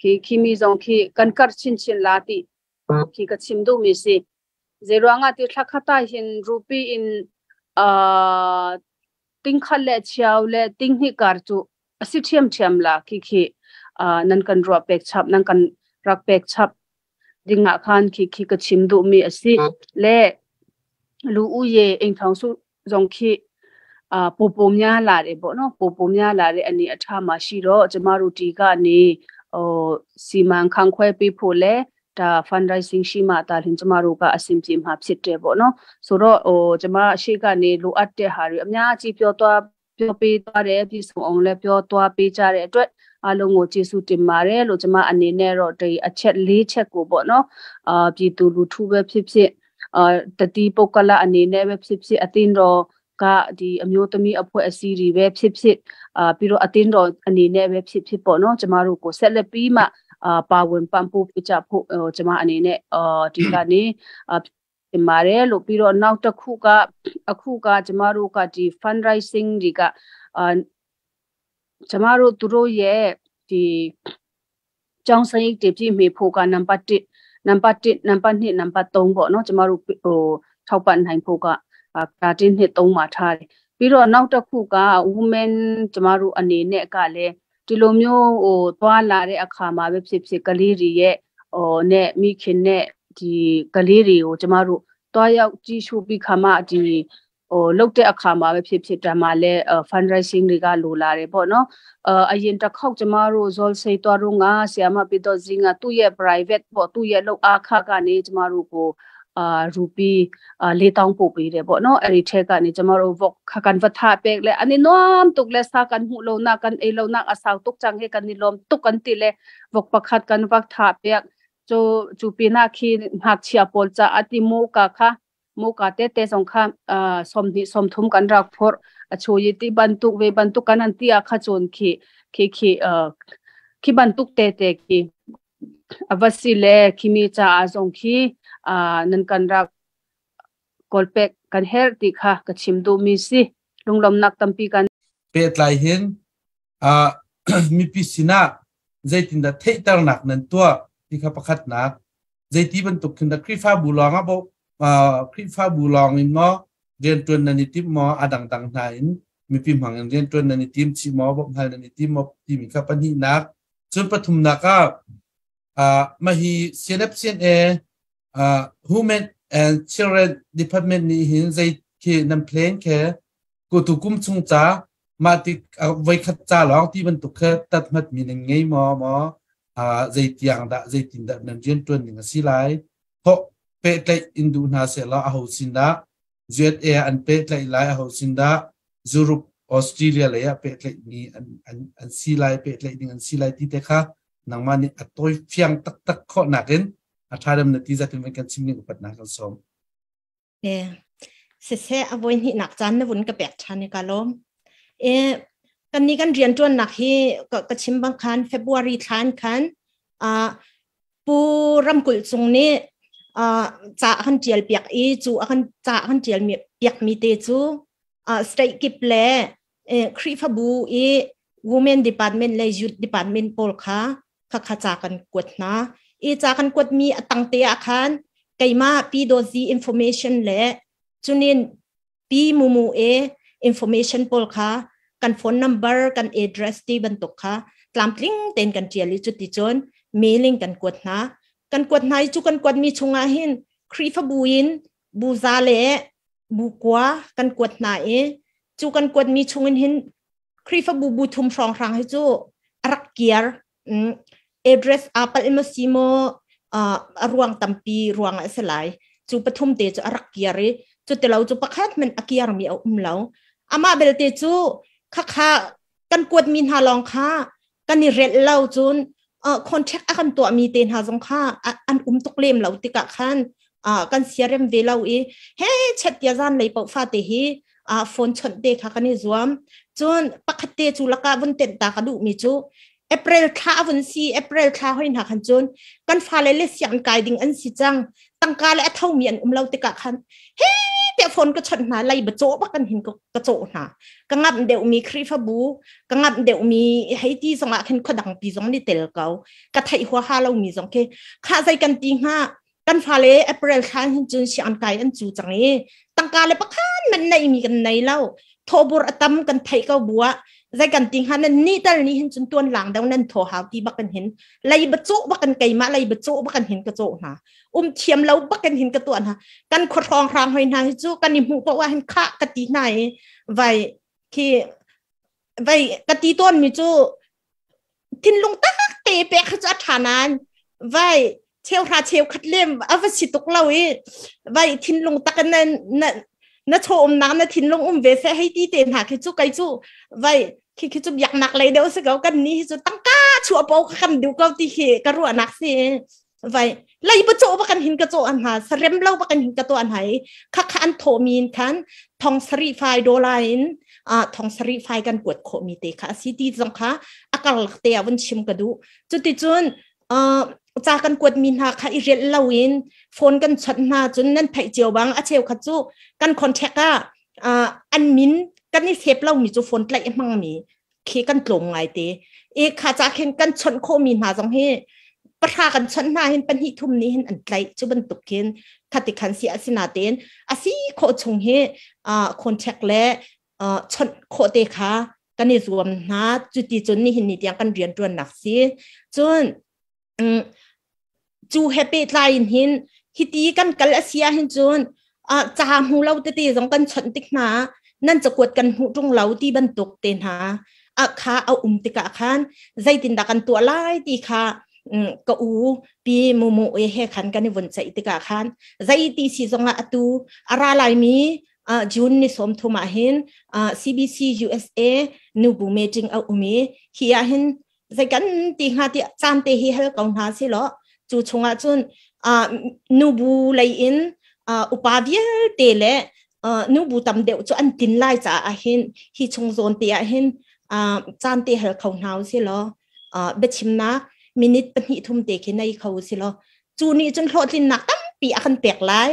ခိခိမီဇုံခိကန်ကတ်ချင်းချင်းလာတိခိကချင်ဒုမီစီဇေရောငါတိထခတာဟင်ရူပီအင်အာတင်းခလက်ချောလေတင်းဟိကာချူအစီချမ်ချမ်လာခိခိအာနန်ကန်ရောပက်ချပ်နန်ကန်รักเป็กชับดิงะคานคิคิกชิมดุมีอสิและလူဦးရေအိမ်ထောင်စုဇုံခိအာပိုပိုများလာတယ်ပေါ့နော်။ ပိုပိုများလာတဲ့အနေအထားမှာရှိတော့ ကျမတို့ဒီကနေဟိုစီမံခန့်ခွဲပေးဖို့လဲဒါ fundraising ရှိမှဒါလင်ကျမတို့ကအဆင်ပြေမှာဖြစ်တယ်ပေါ့နော်။ ဆိုတော့ဟိုကျမအရှိကနေလိုအပ်တဲ့ဟာတွေအများကြီးပြောသွားပြောပေးသွားတယ် ပြည်စုံအောင်လည်းပြောသွားပေးကြတဲ့အတွက် အားလုံးကိုကျေးဇူးတင်ပါတယ်လို့ ကျမအနေနဲ့တော့ဒီအချက်၄ချက်ကိုပေါ့နော် အာပြည်သူလူထုပဲဖြစ်ဖြစ် အာတတိပုဂ္ဂလအနေနဲ့ပဲဖြစ်ဖြစ် အသင်းတော်ကဒီအမျိုးသမီးအဖွဲ့အစည်းတွေပဲဖြစ်ဖြစ် အာပြီးတော့အသင်းတော်အနေနဲ့ပဲဖြစ်ဖြစ်ပေါ့နော် ကျမတို့ကိုဆက်လက်ပြီးမှအာပါဝင်ပံ့ပိုးပြကြဖို့ ကျမအနေနဲ့အာဒီကနေအာတင်ပါတယ်လို့။ ပြီးတော့နောက်တစ်ခုက အခုကကျမတို့ကဒီ fundraising တွေကအာကျမတို့သူတို့ရဲ့ဒီကျောင်းစရိတ်တွေပြည့်မီဖို့ကနံပါတ်1 နံပါတ်1 နံပါတ်2 နံပါတ်3ပေါ့နော် ကျမတို့ဟိုထောက်ပံ့နိုင်ဖို့ကအာ1 2 3မှာထားတယ်။ ပြီးတော့နောက်တစ်ခုက women ကျမတို့အနေနဲ့ကလည်းဒီလိုမျိုးဟိုသွားလာတဲ့အခါမှာပဲဖြစ်ဖြစ် ကလေးတွေရဲ့ဟိုနဲ့မိခင်နဲ့ဒီကလေးတွေကိုကျမတို့တွားရောက်ကြည့်ရှုပြီးခါမှဒီဟိုလုတ်တဲ့အခါမှာပဲဖြစ်ဖြစ် တမလည်း fundraising တွေကလိုလာတယ်ပေါ့နော်။ အရင်တစ်ခေါက်ကျမတို့ဇော်စိတ်တော်တော့ငါဆီယမပီတော့ဇင်းကသူ့ရဲ့ private ပေါ့ သူ့ရဲ့လောက်အားခကနေကျမတို့ကိုအာရူပီ4000ပို့ပေးတယ်ပေါ့နော်။ အဲ့ဒီထက်ကနေကျမတို့ vok ခကန်ဝထပက်လေအနိနွမ်တုကလေစာကန်ဟုလိုနာကန်အေလိုနာအဆောက်တုကချန်ဟေကန်နိလ ோம் တုကန်တိလေ vok ပခတ်ကန်ဝထပက်ကျိုကျူပီနာခီฮักเชียปอลจาอติโมกะค่ะโมกะเตเตสงค่ะอ่าสมนิสมทุมกันรักพออชูยติบันตุกเวบันตุกกันอันติอาคาจนขีขีขีเอ่อขีบันตุกเตเตขีอวสิเลขีมีจาอาจงขีอ่านันกันรักกอลเป็กกันเฮรติค่ะกชิมดูมีสิลุงลมนักตัมปีกัน เปตไลหิน Mipi sinah zeitindah theihternak nan tuah ti kha pakhatnak. Zeiti bantuk khin dah Khrihfabu lawng ah Khrihfabu lawng in maw rianṭuan nan i timh maw, a dangdang hna in mipi hmang in rianṭuan nan i tim chih maw, bawmhhal nan i tim maw timi kha pahnihnak. Cun pathumnak ah mah hi CNF CNA Women and Children Department nih hin zei khi nan plan khe tu kum chung ca mah ti voikhat ca lawng ti bantuk kha tathmat mi nan ngei maw maw zei tiang dah zeitin dah nan rianṭuan ning a si lai thawh pehtlaih in duh hna sehlaw aho sin dah USA an pehtlaih lai aho sin dah Europe Australia lei ah pehtlaih mi an an an si lai pehtlaih ding an si lai ti te kha nangmah nih a tawi fiang taktak khawh nakin a ṭha dam na ti zat in kan chim ning upatnak kan sawm. E siseh a voi hnih nak caan na vun ka pek ṭhan i ka lawm. E kan ni kan rian ṭuannak hi ka chim bang khan February thlan khan Pu Ramkulh Cung nih ca a kan ṭial piak i cu a kan ca a kan ṭial piak mi te cu state kip le Khrihfabu i Women Department le Youth Department pawl kha khakha ca kan kuat hna. I ca kan kuat mi a tang te ah khan keimah Pi Dawzi information le cunin Pi Mumu e information pawl kha kan phone number kan address ti bantuk kha tlamtling tein kan ṭial i cuti cun mailing kan kuat hna. Kan kuat hna i cu kan kuat mi chungah hin Khrihfabu in buza le bukua kan kuat hna i cu kan kuat mi chungin hin Khrihfabu bu thum hrawnghrang hi cu a rak kiar. Address aa palh maw si maw a ruang tampi ruang ah a si lai. Cu pathum te cu a rak kiar i cu tilo cu pakhat hmanh a kiar mi a um lo. Amah belte cu khakha kan kuat mi hna lawng kha kan i relh lo cun contract a kan tuah mi te hna zong kha an um tuk lem lo tikah khan kan siarem ve lo i he chet tia zan lei paoh fa te hi phone chawnh te kha kan i zuam. Cun pakhat te cu laka vun tenh ta ka duh mi cu April thla a vun si. April thla hoi hna khan cun kan fale le siang kai ding an si cang, tangka le a thomi an um lo tikah khan he te phone ka chawnh hna lai ba chaw bak kan hin ka chaw hna. Ka ngam deuh mi Khrihfabu ka ngam deuh mi hei ti zong ah khin khuadang pi zong ni tel ko ka theih hua ha lo mi zong khi kha zai kan ti hnga kan fale April thla hin cun siang kai an cu cang i tangka le pakhan man nei mi kan nei lo, thawbur atam kan theih ko bua zai kan ti hnga nan ni tal ni hin cun tuan lang deuh nan thaw hau ti bak kan hin lei ba chaw bak kan keimah lei ba chaw bak kan hin ka chaw hna um thiam lo bak kan hin ka tuah hna. Kan khuahrong hrang hoi hna hi cu kan i hmuh paoh ah hin kha ka ti hna i vai khi vai ka ti tawn mi cu thinlung tak te pek cu a ṭha nain vai cheuhra cheukhat lem a va si tuk lo i vai thinlung tak na na na chaw umnak na thinlung um ve se hei ti te hna khi cu kai cu vai khi khi cu biaknak lei deuh si ko. Kan ni hi cu tangka chuah po kan duh ko ti khi ka ruahnak si. Vai lei ba chaw ba kan hin ka chaw an ha sarem lo ba kan hin ka to an hai kha kha an tho mi in khan thong sari fai dollar in a thong sari fai kan kuat kho mi te kha si ti zong kha akar lak te a vun chim ka du. Chuti cun ca kan kuat mi hna kha i rel lo in phone kan chawnh hna cun nan theih cio bang a cheu khat cu kan contact ah an min kan i sep lo mi cu phone tlaih hmang mi khi kan tlawm ngai te e kha cha khin kan chawnh khawh mi hna zong hi pahra kan chawnh hna hin pahnih thum nih hin an tlaih cu bantuk khin khati khan si asina ten asi khawh chung hi contact le chawnh khawh te kha kan i zuam hna. Cu ti cun nihin ni tiang kan rian ṭuannak si. Cun cu he pehtlai in hin hiti kan kal a si ahhin cun ca hmu lo tete zong kan chawnh tik hna nan cakuat kan hmuh ṭung lo ti bantuk te hna a kha a um tikah khan zeitindah kan tuah lai ti kha ka u pi Mumu e he khan kan i vun ceih tikah khan zeiti si zongah atu a ra laimi June ni 30 ah hin CBC USA nubu meeting a um i hi ah hin zei kan ti hnga ti caan te hi hal ko hna si law cu chungah cun nubu lei in upa vialte le nubu tam deuh cu an tin lai caah hin hi chung zawn te ah hin caan te hal kho hna si law biachimnak minute pahnih thum te khi nei kho si law cu nih cun hlawhtlinnak tampi a kan pek lai,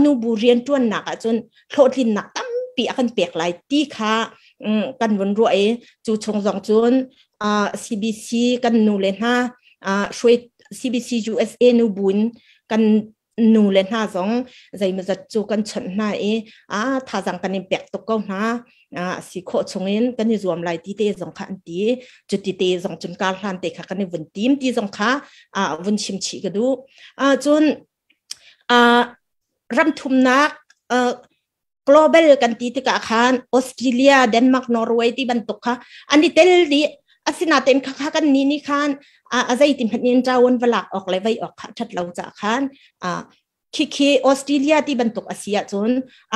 nubu rianṭuannak ah cun hlawhtlinnak tampi a kan pek lai ti kha. Kan vun ruah i cu chung zong cun CBC kan nu le hna hruai CBC USA nu bun kan nu le hna zong zeimawzat cu kan chawnh hna i a thazang kan in pek tuk ko hna. Si khawh chungin kan i zuam lai ti te zong kha an ti. Cuti te zong cun kar hlan te kha kan i vun tim ti zong kha vun chim chih ka duh. Cun ram thumnak global kan ti tikah khan Australia, Denmark, Norway ti bantuk kha an i tel dih. Asinain kha kha kan ni nih khan a zeiti hmanh in ṭawan va lak awk le vei awk kha ṭhat lo ca khan khikhi Australia ti bantuk a si ahcun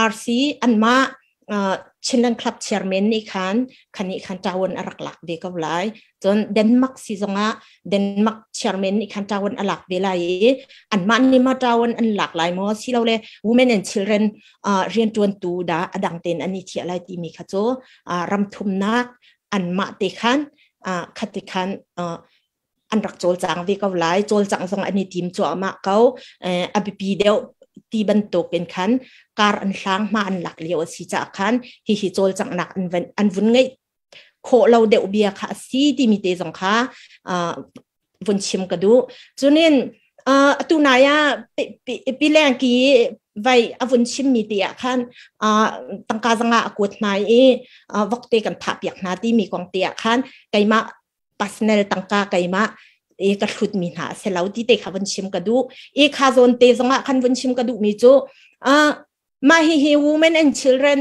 RC anmah Chinland Club chairman nih khan khani khan ṭawan a rak lak ve ko lai. Cun Denmark si zongah Denmark chairman nih khan ṭawan a lak ve lai i anmah nih ma ṭawan an lak lai maw silole women and children rianṭuantu dah a dang tein an i thiah lai timi kha cu ram thumnak anmah te khan khati khan an rak cawlcang ve ko lai. Cawlcang zong an i tim cuahmah ko. A biapi deuh ti bantuk in khan kar an hlang hma an lak lio a si caah khan hihi cawlcanghnak an vun ngeih khawh lo deuh bia kha a si timi te zong kha vun chim ka duh. Cunin atu nai ah pileng ki vai a vun chimmi te ah khan tangka zanga a kuat hna i vokte kan thah piak hna timi kong te ah khan keimah personal tangka keimah e ka hlut mi hna a si lo ti te kha vun chim ka duh. E kha zawn te zongah khan vun chim ka duh mi cu mah hi hi women and children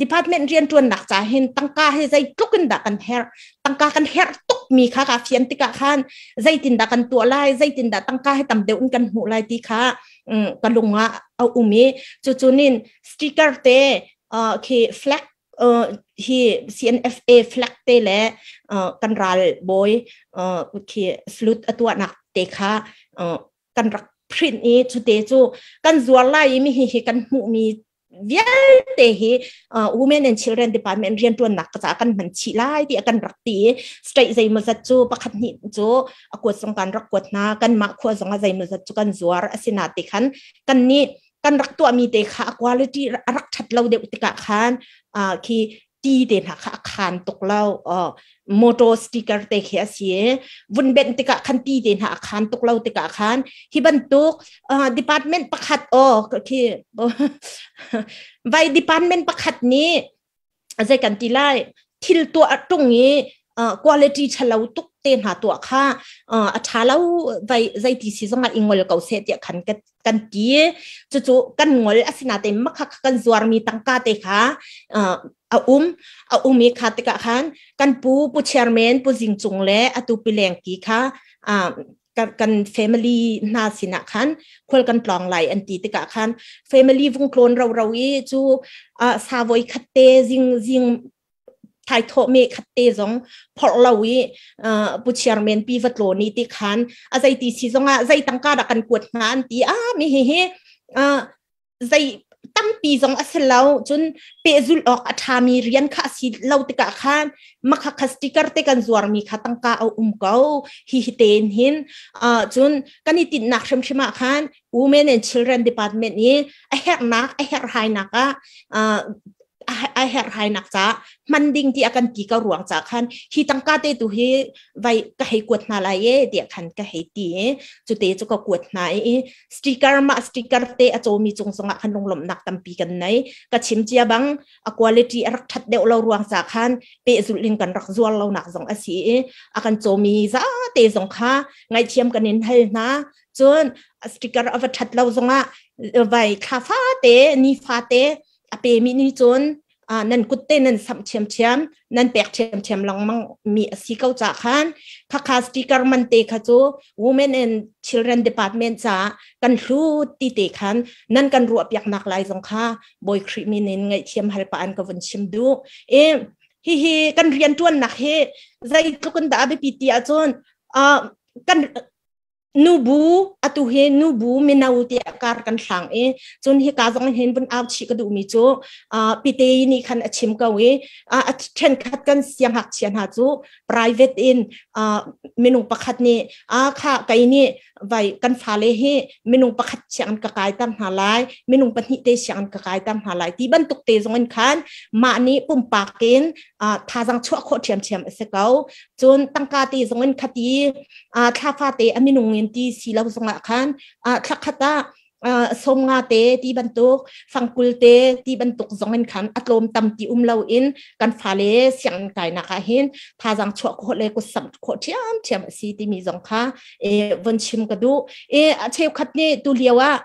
department rian ṭuannak ca hin tangka hi zeitluk in dah kan herh, tangka kan herh tuk mi kha ka fian tikah khan zeitin dah kan tuah lai, zeitin dah tangka hi tam deuh in kan hmuh lai ti kha ka lung ah a um i cucunin sticker te khi flag hi CNFA flag te le kan ral bawi khi salute a tuahnak te kha kan rak print i cute cu kan zuar lai i mi hi hi kan hmuhmi vialte hi Women and Children Department rianṭuannak ka caah kan hman chih lai ti kan rak ti. State zeimawzat cu pakhat hnih cu a kuat zong kan rak kuat hna, kanmah khua zong a zeimawzat cu kan zuar. Asina ti khan kan nih kan rak tuahmi te kha a quality a rak ṭhat lo deuh tikah khan khi ti te hna kha a khan tuk lo. Motor sticker te khi a si i vun benh tikah khan ti te hna a khan tuk lo tikah khan hi bantuk department pakhat o khi vai department pakhat nih zei kan ti lai, thil tuah tung i quality ṭhalo tuk te hna tuah kha a ṭha lo vai zeiti si zongah i ngol ko seh tiah khan kan ti. Cucu kan ngol asinain makha kan zuarmi tangka te kha a um a um i kha tikah khan kan pu pu chairman pu Zing Cung le atu pi Lengki kha kan family hna sinah khan khual kan tlawng lai an ti tikah khan family vung tlawn ro ro i cu savoi khat te zing zing thai thawh me khat te zong phorh lo i pu chairman pi va tlawn i ti khan a zeiti si zongah zei tangka dah kan kuat hna an ti a mi hi hi zei tampi zong a si lo cun pehzulh awk a ṭhami rian kha a si lo tikah khan makha kha sticker te kan zuarmi kha tangka a um ko hi hi tein hin. Cun kan i tinhnak hrimhrim ah khan Women and Children Department i a herhnak a herhhainak ah a herhhainak ca hman ding ti a kan ti ko ruang ca khan hi tangka te tu hi vai ka hei kuat hna lai e tiah khan ka hei ti i cute cu ka kuat hna i sticker mah sticker te a cawmi cung zongah khan lunglawmhnak tampi kan nei. Ka chim cia bang a quality a rak that deuh lo ruang ca khan pehzulh in kan rak zuar lo nak zong a si i a kan cawmi za te zong kha ngaihthiam kan in hal hna. Cun sticker a va that lo zongah vai thla fa te ni fa te a pemi nih cun nan kut te nan samh ṭhiamṭhiam, nan pek ṭhiamṭhiam lengmang mi a si ko ca khan khakha sticker man te kha cu Women and Children Department caah kan hlut ti te khan nan kan ruah piaknak lai zong kha Bawi Khrih min in ngaihthiam hal pah an ka vun chim duh. E hihi kan rianṭuannak hi zeitluk in dah a biapi ti ahcun kan. Nubu, atu hi nubu mino tiah kar kan hlang i cun hika zong hin vun au chih ka duhmi cu pite nih khan a chim ko i a ṭhenkhat kan siangngakchia hna cu private in minung pakhat nih a kha kei nih vai kan fale hi minung pakhat sianginn ka kai ter hna lai, minung pahnih te sianginn ka kai ter hna lai ti bantuk te zong in khan mah nih pumpak in thazang chuah khawh ṭhiamṭhiam a si ko. Cun tangka te zong in khati thla fate a minung in ti si lo zongah khan thla khat ah som nga te ti bantuk, fangkul te ti bantuk zong in khan a tlawm tam ti um lo in kan fale sianginn kainak ah hin thazang chuah khawh le kut samh khawh ṭhiam ṭhiam a si timi zong kha von chim ka duh. A cheukhat nih tu lio ah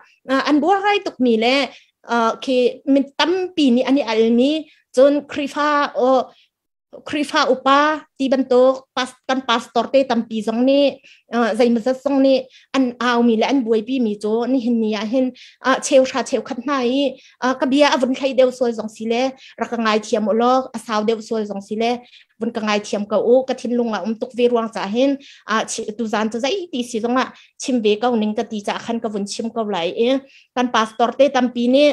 an buai tukmi le khi min tampi nih an i almi cun Khrihfa Khrihfa upa ti bantuk kan pastor te tampi zong nih zeimawzat zong nih an aumi le an buaipi mi cu nihin ni ah hin cheu hra cheu khat hna i ka bia a vun thlei deuh sual zong si le rak ka ngai thiam u law, a sau deuh sual zong si le vun ka ngai thiam ko u. Ka thinlung ah um tuk ve ruang ca hin tu zan cu zei ti si zong ah chim ve ko ning ka ti ca khan ka vun chim ko lai i kan pastor te tampi nih,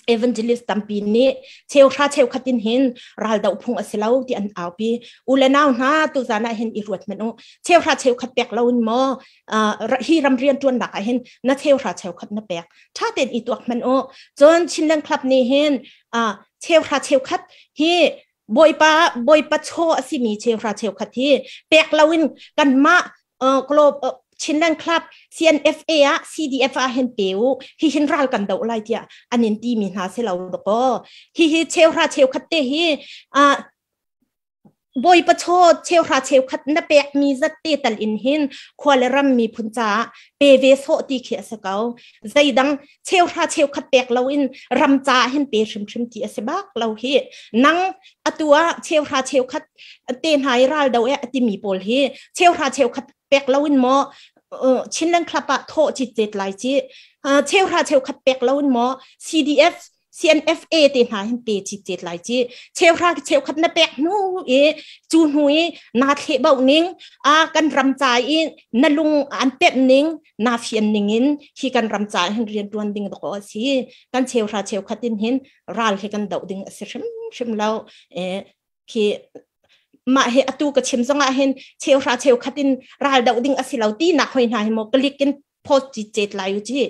evangelist tampi nih cheuhra cheukhat in hin raldoh phung a si lo ti an aupi. U le nau hna, tu zan ah hin i ruat hmanh u. Cheuhra cheukhat pek lo in maw hi ram rian tuannak ah hin na cheuhra cheukhat na pek? Tha tein i tuak hmanh u. Cun Chinland Club nih hin cheuhra cheukhat hi Bawipa Bawipa chaw a simi cheuhra cheukhat hi pek loin kanmah Chinland Club CNFA ah, CDF ah hin pe u, hi hin ral kan do lai tiah an in ti mi hna si lo doko. Hi hi cheuhra cheukhat te hi Bawipa chaw cheuhra cheukhat na pek mi zat te tal in hin khua le ram miphun caah pe ve sawh ti khi a si ko. Zeidang cheuhra cheukhat pek lo in ram caah hin pe hrimhrim ti a si bak lo hi. Nang atu ah cheuhra cheukhat te hna i ral do e a timi pawl hi cheuhra cheukhat pek lo in maw Chinland Club ah thawh cit cet lai ci? Cheuhra cheukhat pek lo in maw CDF CNFA te hna hin pe cit cet lai ci? Cheuhra cheukhat na pek hnu i cu hnu i na thleh bauh ning a kan ram ca i na lung an pemh ning na fian ning in hi kan ram ca hin rian tuan ding dawh a si. Kan cheuhra cheukhat in hin ral hi kan doh ding a si hrim hrim lo. Khi mah hi atu ka chim zong ah hin cheuhra cheukhat in ral doh ding a si lo ti nak hoi hna hi maw klik in post ci cet lai u ci.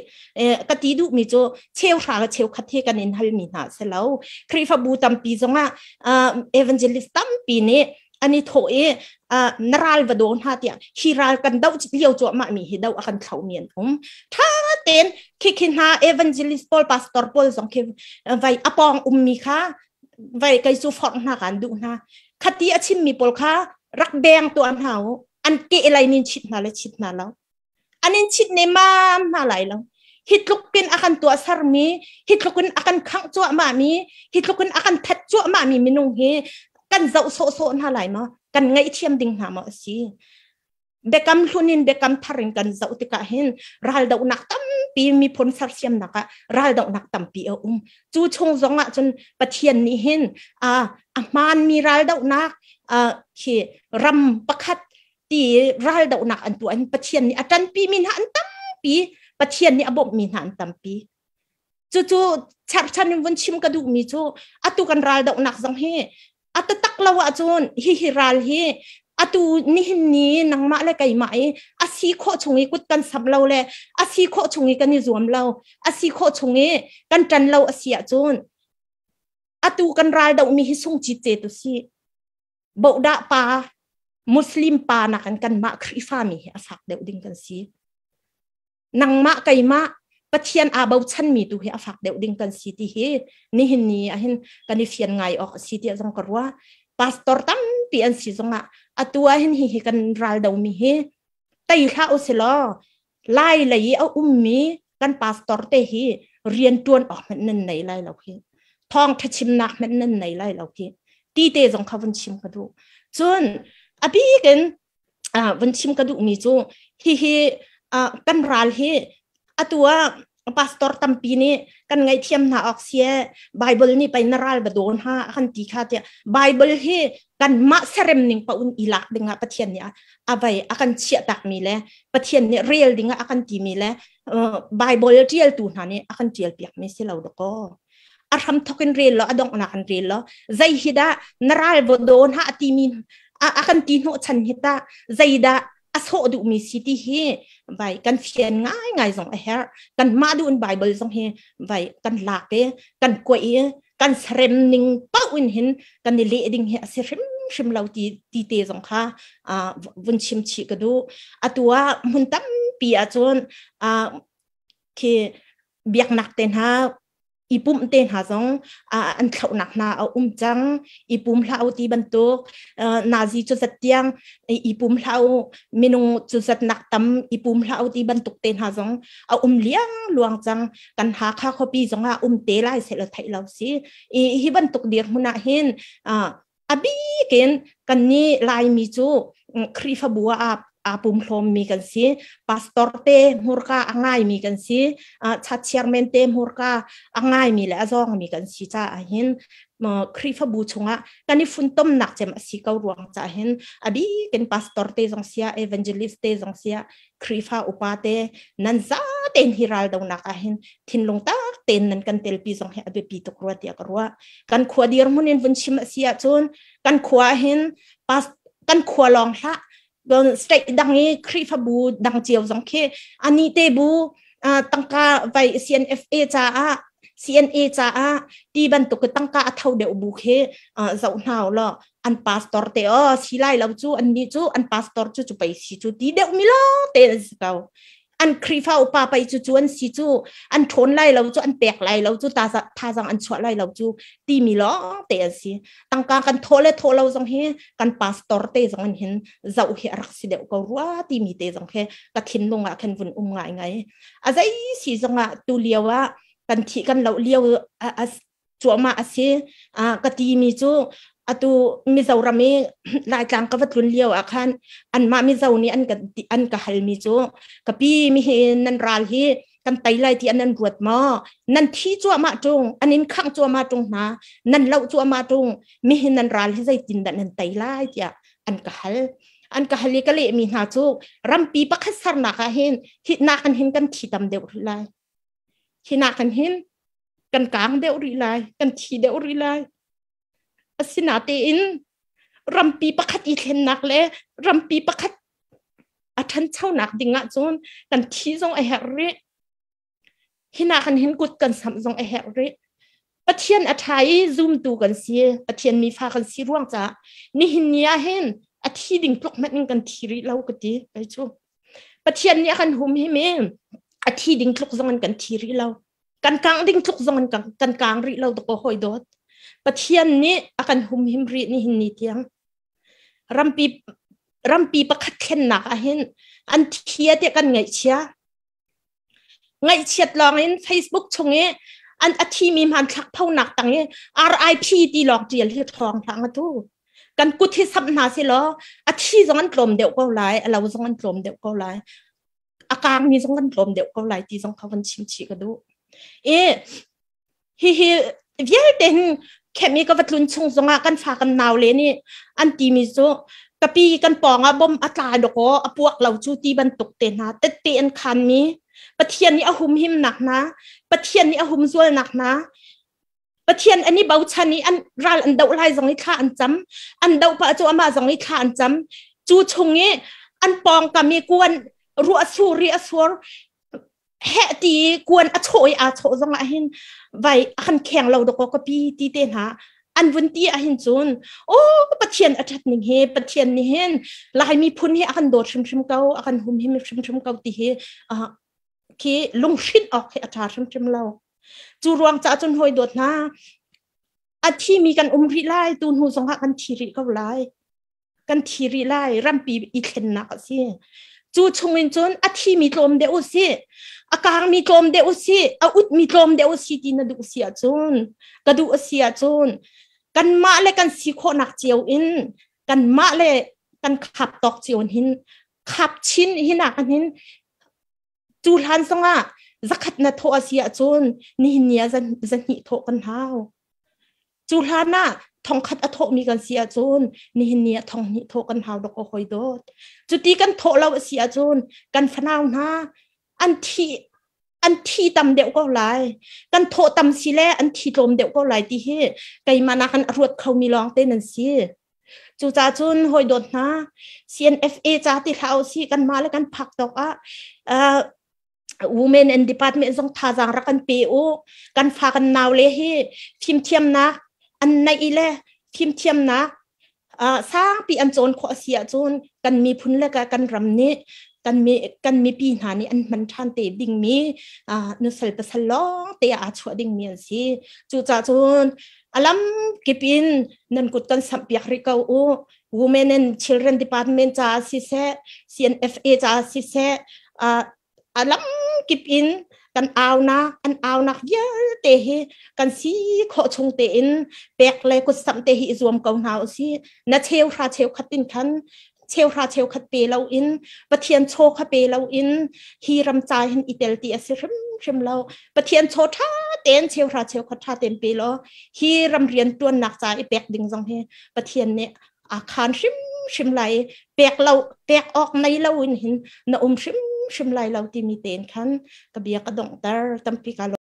Ka ti duh mi cu cheuhra le cheukhat hi kan in hal mi hna si lo. Khrihfabu tampi zong ah evangelist tampi nih an i thawh i na ral va do hna tiah hi ral kan doh lio cuahmah mi hi do a kan thlo mi an um. Tha ten khi khi hna evangelist pawl, pastor pawl zong khi vai apong um mi kha vai kai cu forh hna kan duh hna. Khati a chim mi pawl kha rak beng tu an hau an ke lai nin chit hna le chit hna lo, an in chit ne mam hna lai lo. Hi tlukin a kan tuah sermi, hi tlukin a kan khangh cuahmah mi, hi tlukin a kan that cuahmah mi minung hi kan zoh sawhsawh hna lai maw? Kan ngaihthiam ding hna maw a si? Biakam hlun in biakam thar in kan zoh tikah hin raldohnak tampi, miphun sersiamnak ah raldohnak tampi a um. Cu chung zong ah cun Pathian nih hin a hmaanmi raldohnak khi ram pakhat ti raldohnak an tuah in Pathian nih a ṭanpi mi hna an tampi, Pathian nih a bawmhmi hna an tampi. Cucu cherhchan in vun chim ka duhmi cu atu kan raldohnak zong hi a tatak lo ahcun hi hi ral hi atu nihin ni nangmah le keimah i a si khawh chung i kut kan samh lo le a si khawh chung i kan i zuam lo, a si khawh chung i kan ṭan lo a si ahcun atu kan ral dohmi hi sung cit ce tu si. Bohdah pa, Muslim pa nakin kanmah Khrihfa mi hi a fak deuh ding kan si. Nangmah keimah Pathian aa bochanmi tu hi a fak deuh ding kan si ti hi nihin ni ah hin kan i fian ngai awk a si tiah zong ka ruah. Pastor tampi an si zongah atu ah hin hihi kan ral domi hi tei hlah u si law Lai lei i a ummi kan pastor te hi rian tuan awk hmanh nan nei lai lo hi. Thawng tha chimnak hmanh nan nei lai lo hi. Ti te zong kha vun chim ka duh. Cun a bik in vun chim ka duhmi cu hihi kan ral hi atu ah Pastor tampi nih kan ngaihthiam hna awk si Bible nih pei na ral va dawn ha kan ti kha tiah. Bible hi kan mah serem ning pa un ilak dingah Pathian nih a vai a kan chiah tak mi le Pathian nih rel dingah a kan ti mi le Bible tial tu hna nih a kan tial piak mi si lo dako. A hram thokin rel lo, a dongh nak an rel lo, zei hi dah na ral va dawn ha ti mi a kan ti hnawh chan hi ta, zeidah a sawh duhmi si ti hi vai kan fian ngai ngai zong a herh. Kan mah duh in Bible zong hi vai kan lak i kan kuai i kan sarem ning paoh in hin kan i leh ding hi a si hrim hrim lo ti ti te zong kha vun chim chih ka duh. Atu ah hmun tampi ahcun khi biaknak te hna, i pumh te hna zong an thlauhnak hna a um cang. I pum hlah u ti bantuk, nazi cu zat tiang i pum hlah u, minung cu zat nak tam i pum hlah u ti bantuk te hna zong a um liang luang cang. Kan Hakha khuapi zong ah um te lai se lo theih lo si. I hi bantuk dir hmun ah hin a bikin kan ni Laimi cu Khrihfabu ah aa pum hlawmmi kan si, pastor te hmurka a ngaimi kan si, chat chairman te hmurka a ngaimi le a zawngmi kan si caah hin Khrihfabu chungah kan i funtomnak cem a si ko ruang caah hin a bikin pastor te zong sia, evangelist te zong sia, Khrihfa upa te nan za tein hi ral donak ah hin thinlung tak tein nan kan telpi zong hi a biapi tuk rua tiah ka ruah. Kan khua dirhmun in vun chim a si ahcun kan khua hin pas kan khua lawng hlah, state dang i Khrihfabu dang cio zong khi ani te bu tangka vai CNFA caah, CNA caah ti bantuk tangka a tho deuh bu khi zoh hna law an pastor te o si lai lo cu, an nih cu an pastor cu cu pei si cu ti deuh mi lo te an si ko. An Khrihfa upa pei cu cu an si cu, an ṭhawn lai lo cu, an pek lai lo cu, thazang an chuah lai lo cu timi lawng te an si. Tangka kan thawh le thawh lo zong hi kan pastor te zong an hin zoh hi a rak si deuh ko rua timi te zong khi ka thinlung ah khan vun um ngai ngai. A zei si zong ah tu lio ah kan thi kan lo lio cuahmah a si. Ka timi cu atu Mizoram i Laitlang ka va tlun lio ah khan anmah Mizo nih an ka an ka halmi cu, ka pi, mi hi nan ral hi kan tei lai ti an an ruat maw? Nan thi cuahmah ṭung, an in khangh cuahmah ṭung hna, nan loh cuahmah ṭung, mi hi nan ral hi zeitin dah nan tei lai tiah an ka hal. An ka hal i ka lehmi hna cu rampi pakhat sernak ah hin hi nakin hin kan thi tam deuh rih lai, hi nakin hin kan kang deuh rih lai, kan thi deuh rih lai. Asinatein rampi pakhat i thlennak le rampi pakhat a ṭhanchonak ding ahcun kan thi zong a herh rih. Hina kan hin kut kan samh zong a herh rih. Pathian a ṭha i zumtu kan si, Pathian mifa kan si ruang caah nihin ni ah hin a thi ding tluk hmanh in kan thi rih lo ka ti kei cu. Pathian nih a kan hum hi mi a thi ding tluk zong in kan thi rih lo. Kan kang ding tluk zong in kan kang rih lo dakaw. Hoi dawt, Pathian nih a kan humhim rih nihin ni tiang. Rampi rampi pakhat thlennak ah hin an thia tiah kan ngaihchia ngaihchiat lawng in Facebook chung i an a thimi hmanthlak phonak tang i RIP ti lawng tial hi thawng hlang atu kan kut hi samh hna si law a thi zong an tlawm deuh ko lai, a lo zong an tlawm deuh ko lai, a kangmi zong kan tlawm deuh ko lai ti zong kha van chim chih ka duh. I hi hi vialte hin khemi ka va tlun chung zongah kan fa kan nau le nih an timi cu, kapi, kan pawng ah bom a tla dakaw, a puak lo cu ti bantuk te hna tette an khan mi. Pathian nih a humhim nak hna, Pathian nih a humzual nak hna, Pathian an i bochan i an ral an doh lai zong i thla an cam, an doh pah cu amah zong i thla an cam. Cu chung i an pawngkam i kuan ruah sur i a sur heh ti kuan a chawh i aa chawh zong ah hin vai a kan kheng lo dakaw ka pi ti te hna an vun ti ah hin cun, oh, Pathian a ṭhat ning hi, Pathian nih hin Laimi phun hi a kan dawt hrimhrim ko, a kan humhim hrimhrim ko ti hi khi lunghrinh awk hi a ṭha hrimhrim lo. Cu ruang caah cun hawi dawt hna, a thimi kan um rih lai, tu hnu zongah kan thi rih ko lai, kan thi rih lai. Rampi i thlennak a si. Cu chungin cun a thimi tlawm deuh u si, a kangmi tlawm deuh u si, a utmi tlawm deuh u si ti na duh si ahcun, ka duh a si ahcun, kanmah le kan si khawhnak cio in, kanmah le kan khap tawk cio in hin khap chin hinak hin. Cu hlan zongah Zakhat na thawh a si ahcun nihin ni ah 200 thawh kan hau. Cu hlan ah 1000 a thawhmi kan si ahcun nihin ni ah 2000 thawh kan hau dok hoi dawt. Cuti kan thawh lo a si ahcun kan fanau hna an thi an thi tam deuh ko lai. Kan thawh tam si le an thi tlawm deuh ko lai ti hi keimah nakin a ruat khomi lawng te nan si. Cucaah cun hawi dawt hna CNFA ca ti hlah usih, kanmah le kan phak tawk ah women and department zong thazaang rak kan pe u. Kan fa kan nau le hi fimthiamnak an neih le fimthiamnak sangpi an cawn khawh a si ahcun kan miphun le kan ram nih kan mipi hna nih an hman ṭhan te dingmi nusal pasal lawng te ah aa chuah dingmi an si. Cucaah cun alam kip in nan kut kan samh piak rih ko u. Women and Children Department caah siseh, CNFA caah siseh, alam kip in kan aunak an aunak vialte hi kan si khawh chung tein pek le kut samh te hi i zuam ko hna usih. Na cheu hra cheu khat in khan cheu hra cheu khat pe lo in, Pathian chaw kha pe lo in hi ram ca hin i tel ti a si hrimhrim lo. Pathian chaw ṭha tein cheu hra cheu khat ṭha tein pe law hi ram rian ṭuannak ca i pek ding zong hi Pathian nih a khaan hrimhrim lai. Pek lo pek awk nei lo in hin na um hrimhrim lai lo timi tein khan ka bia ka donghter. Tampi ka.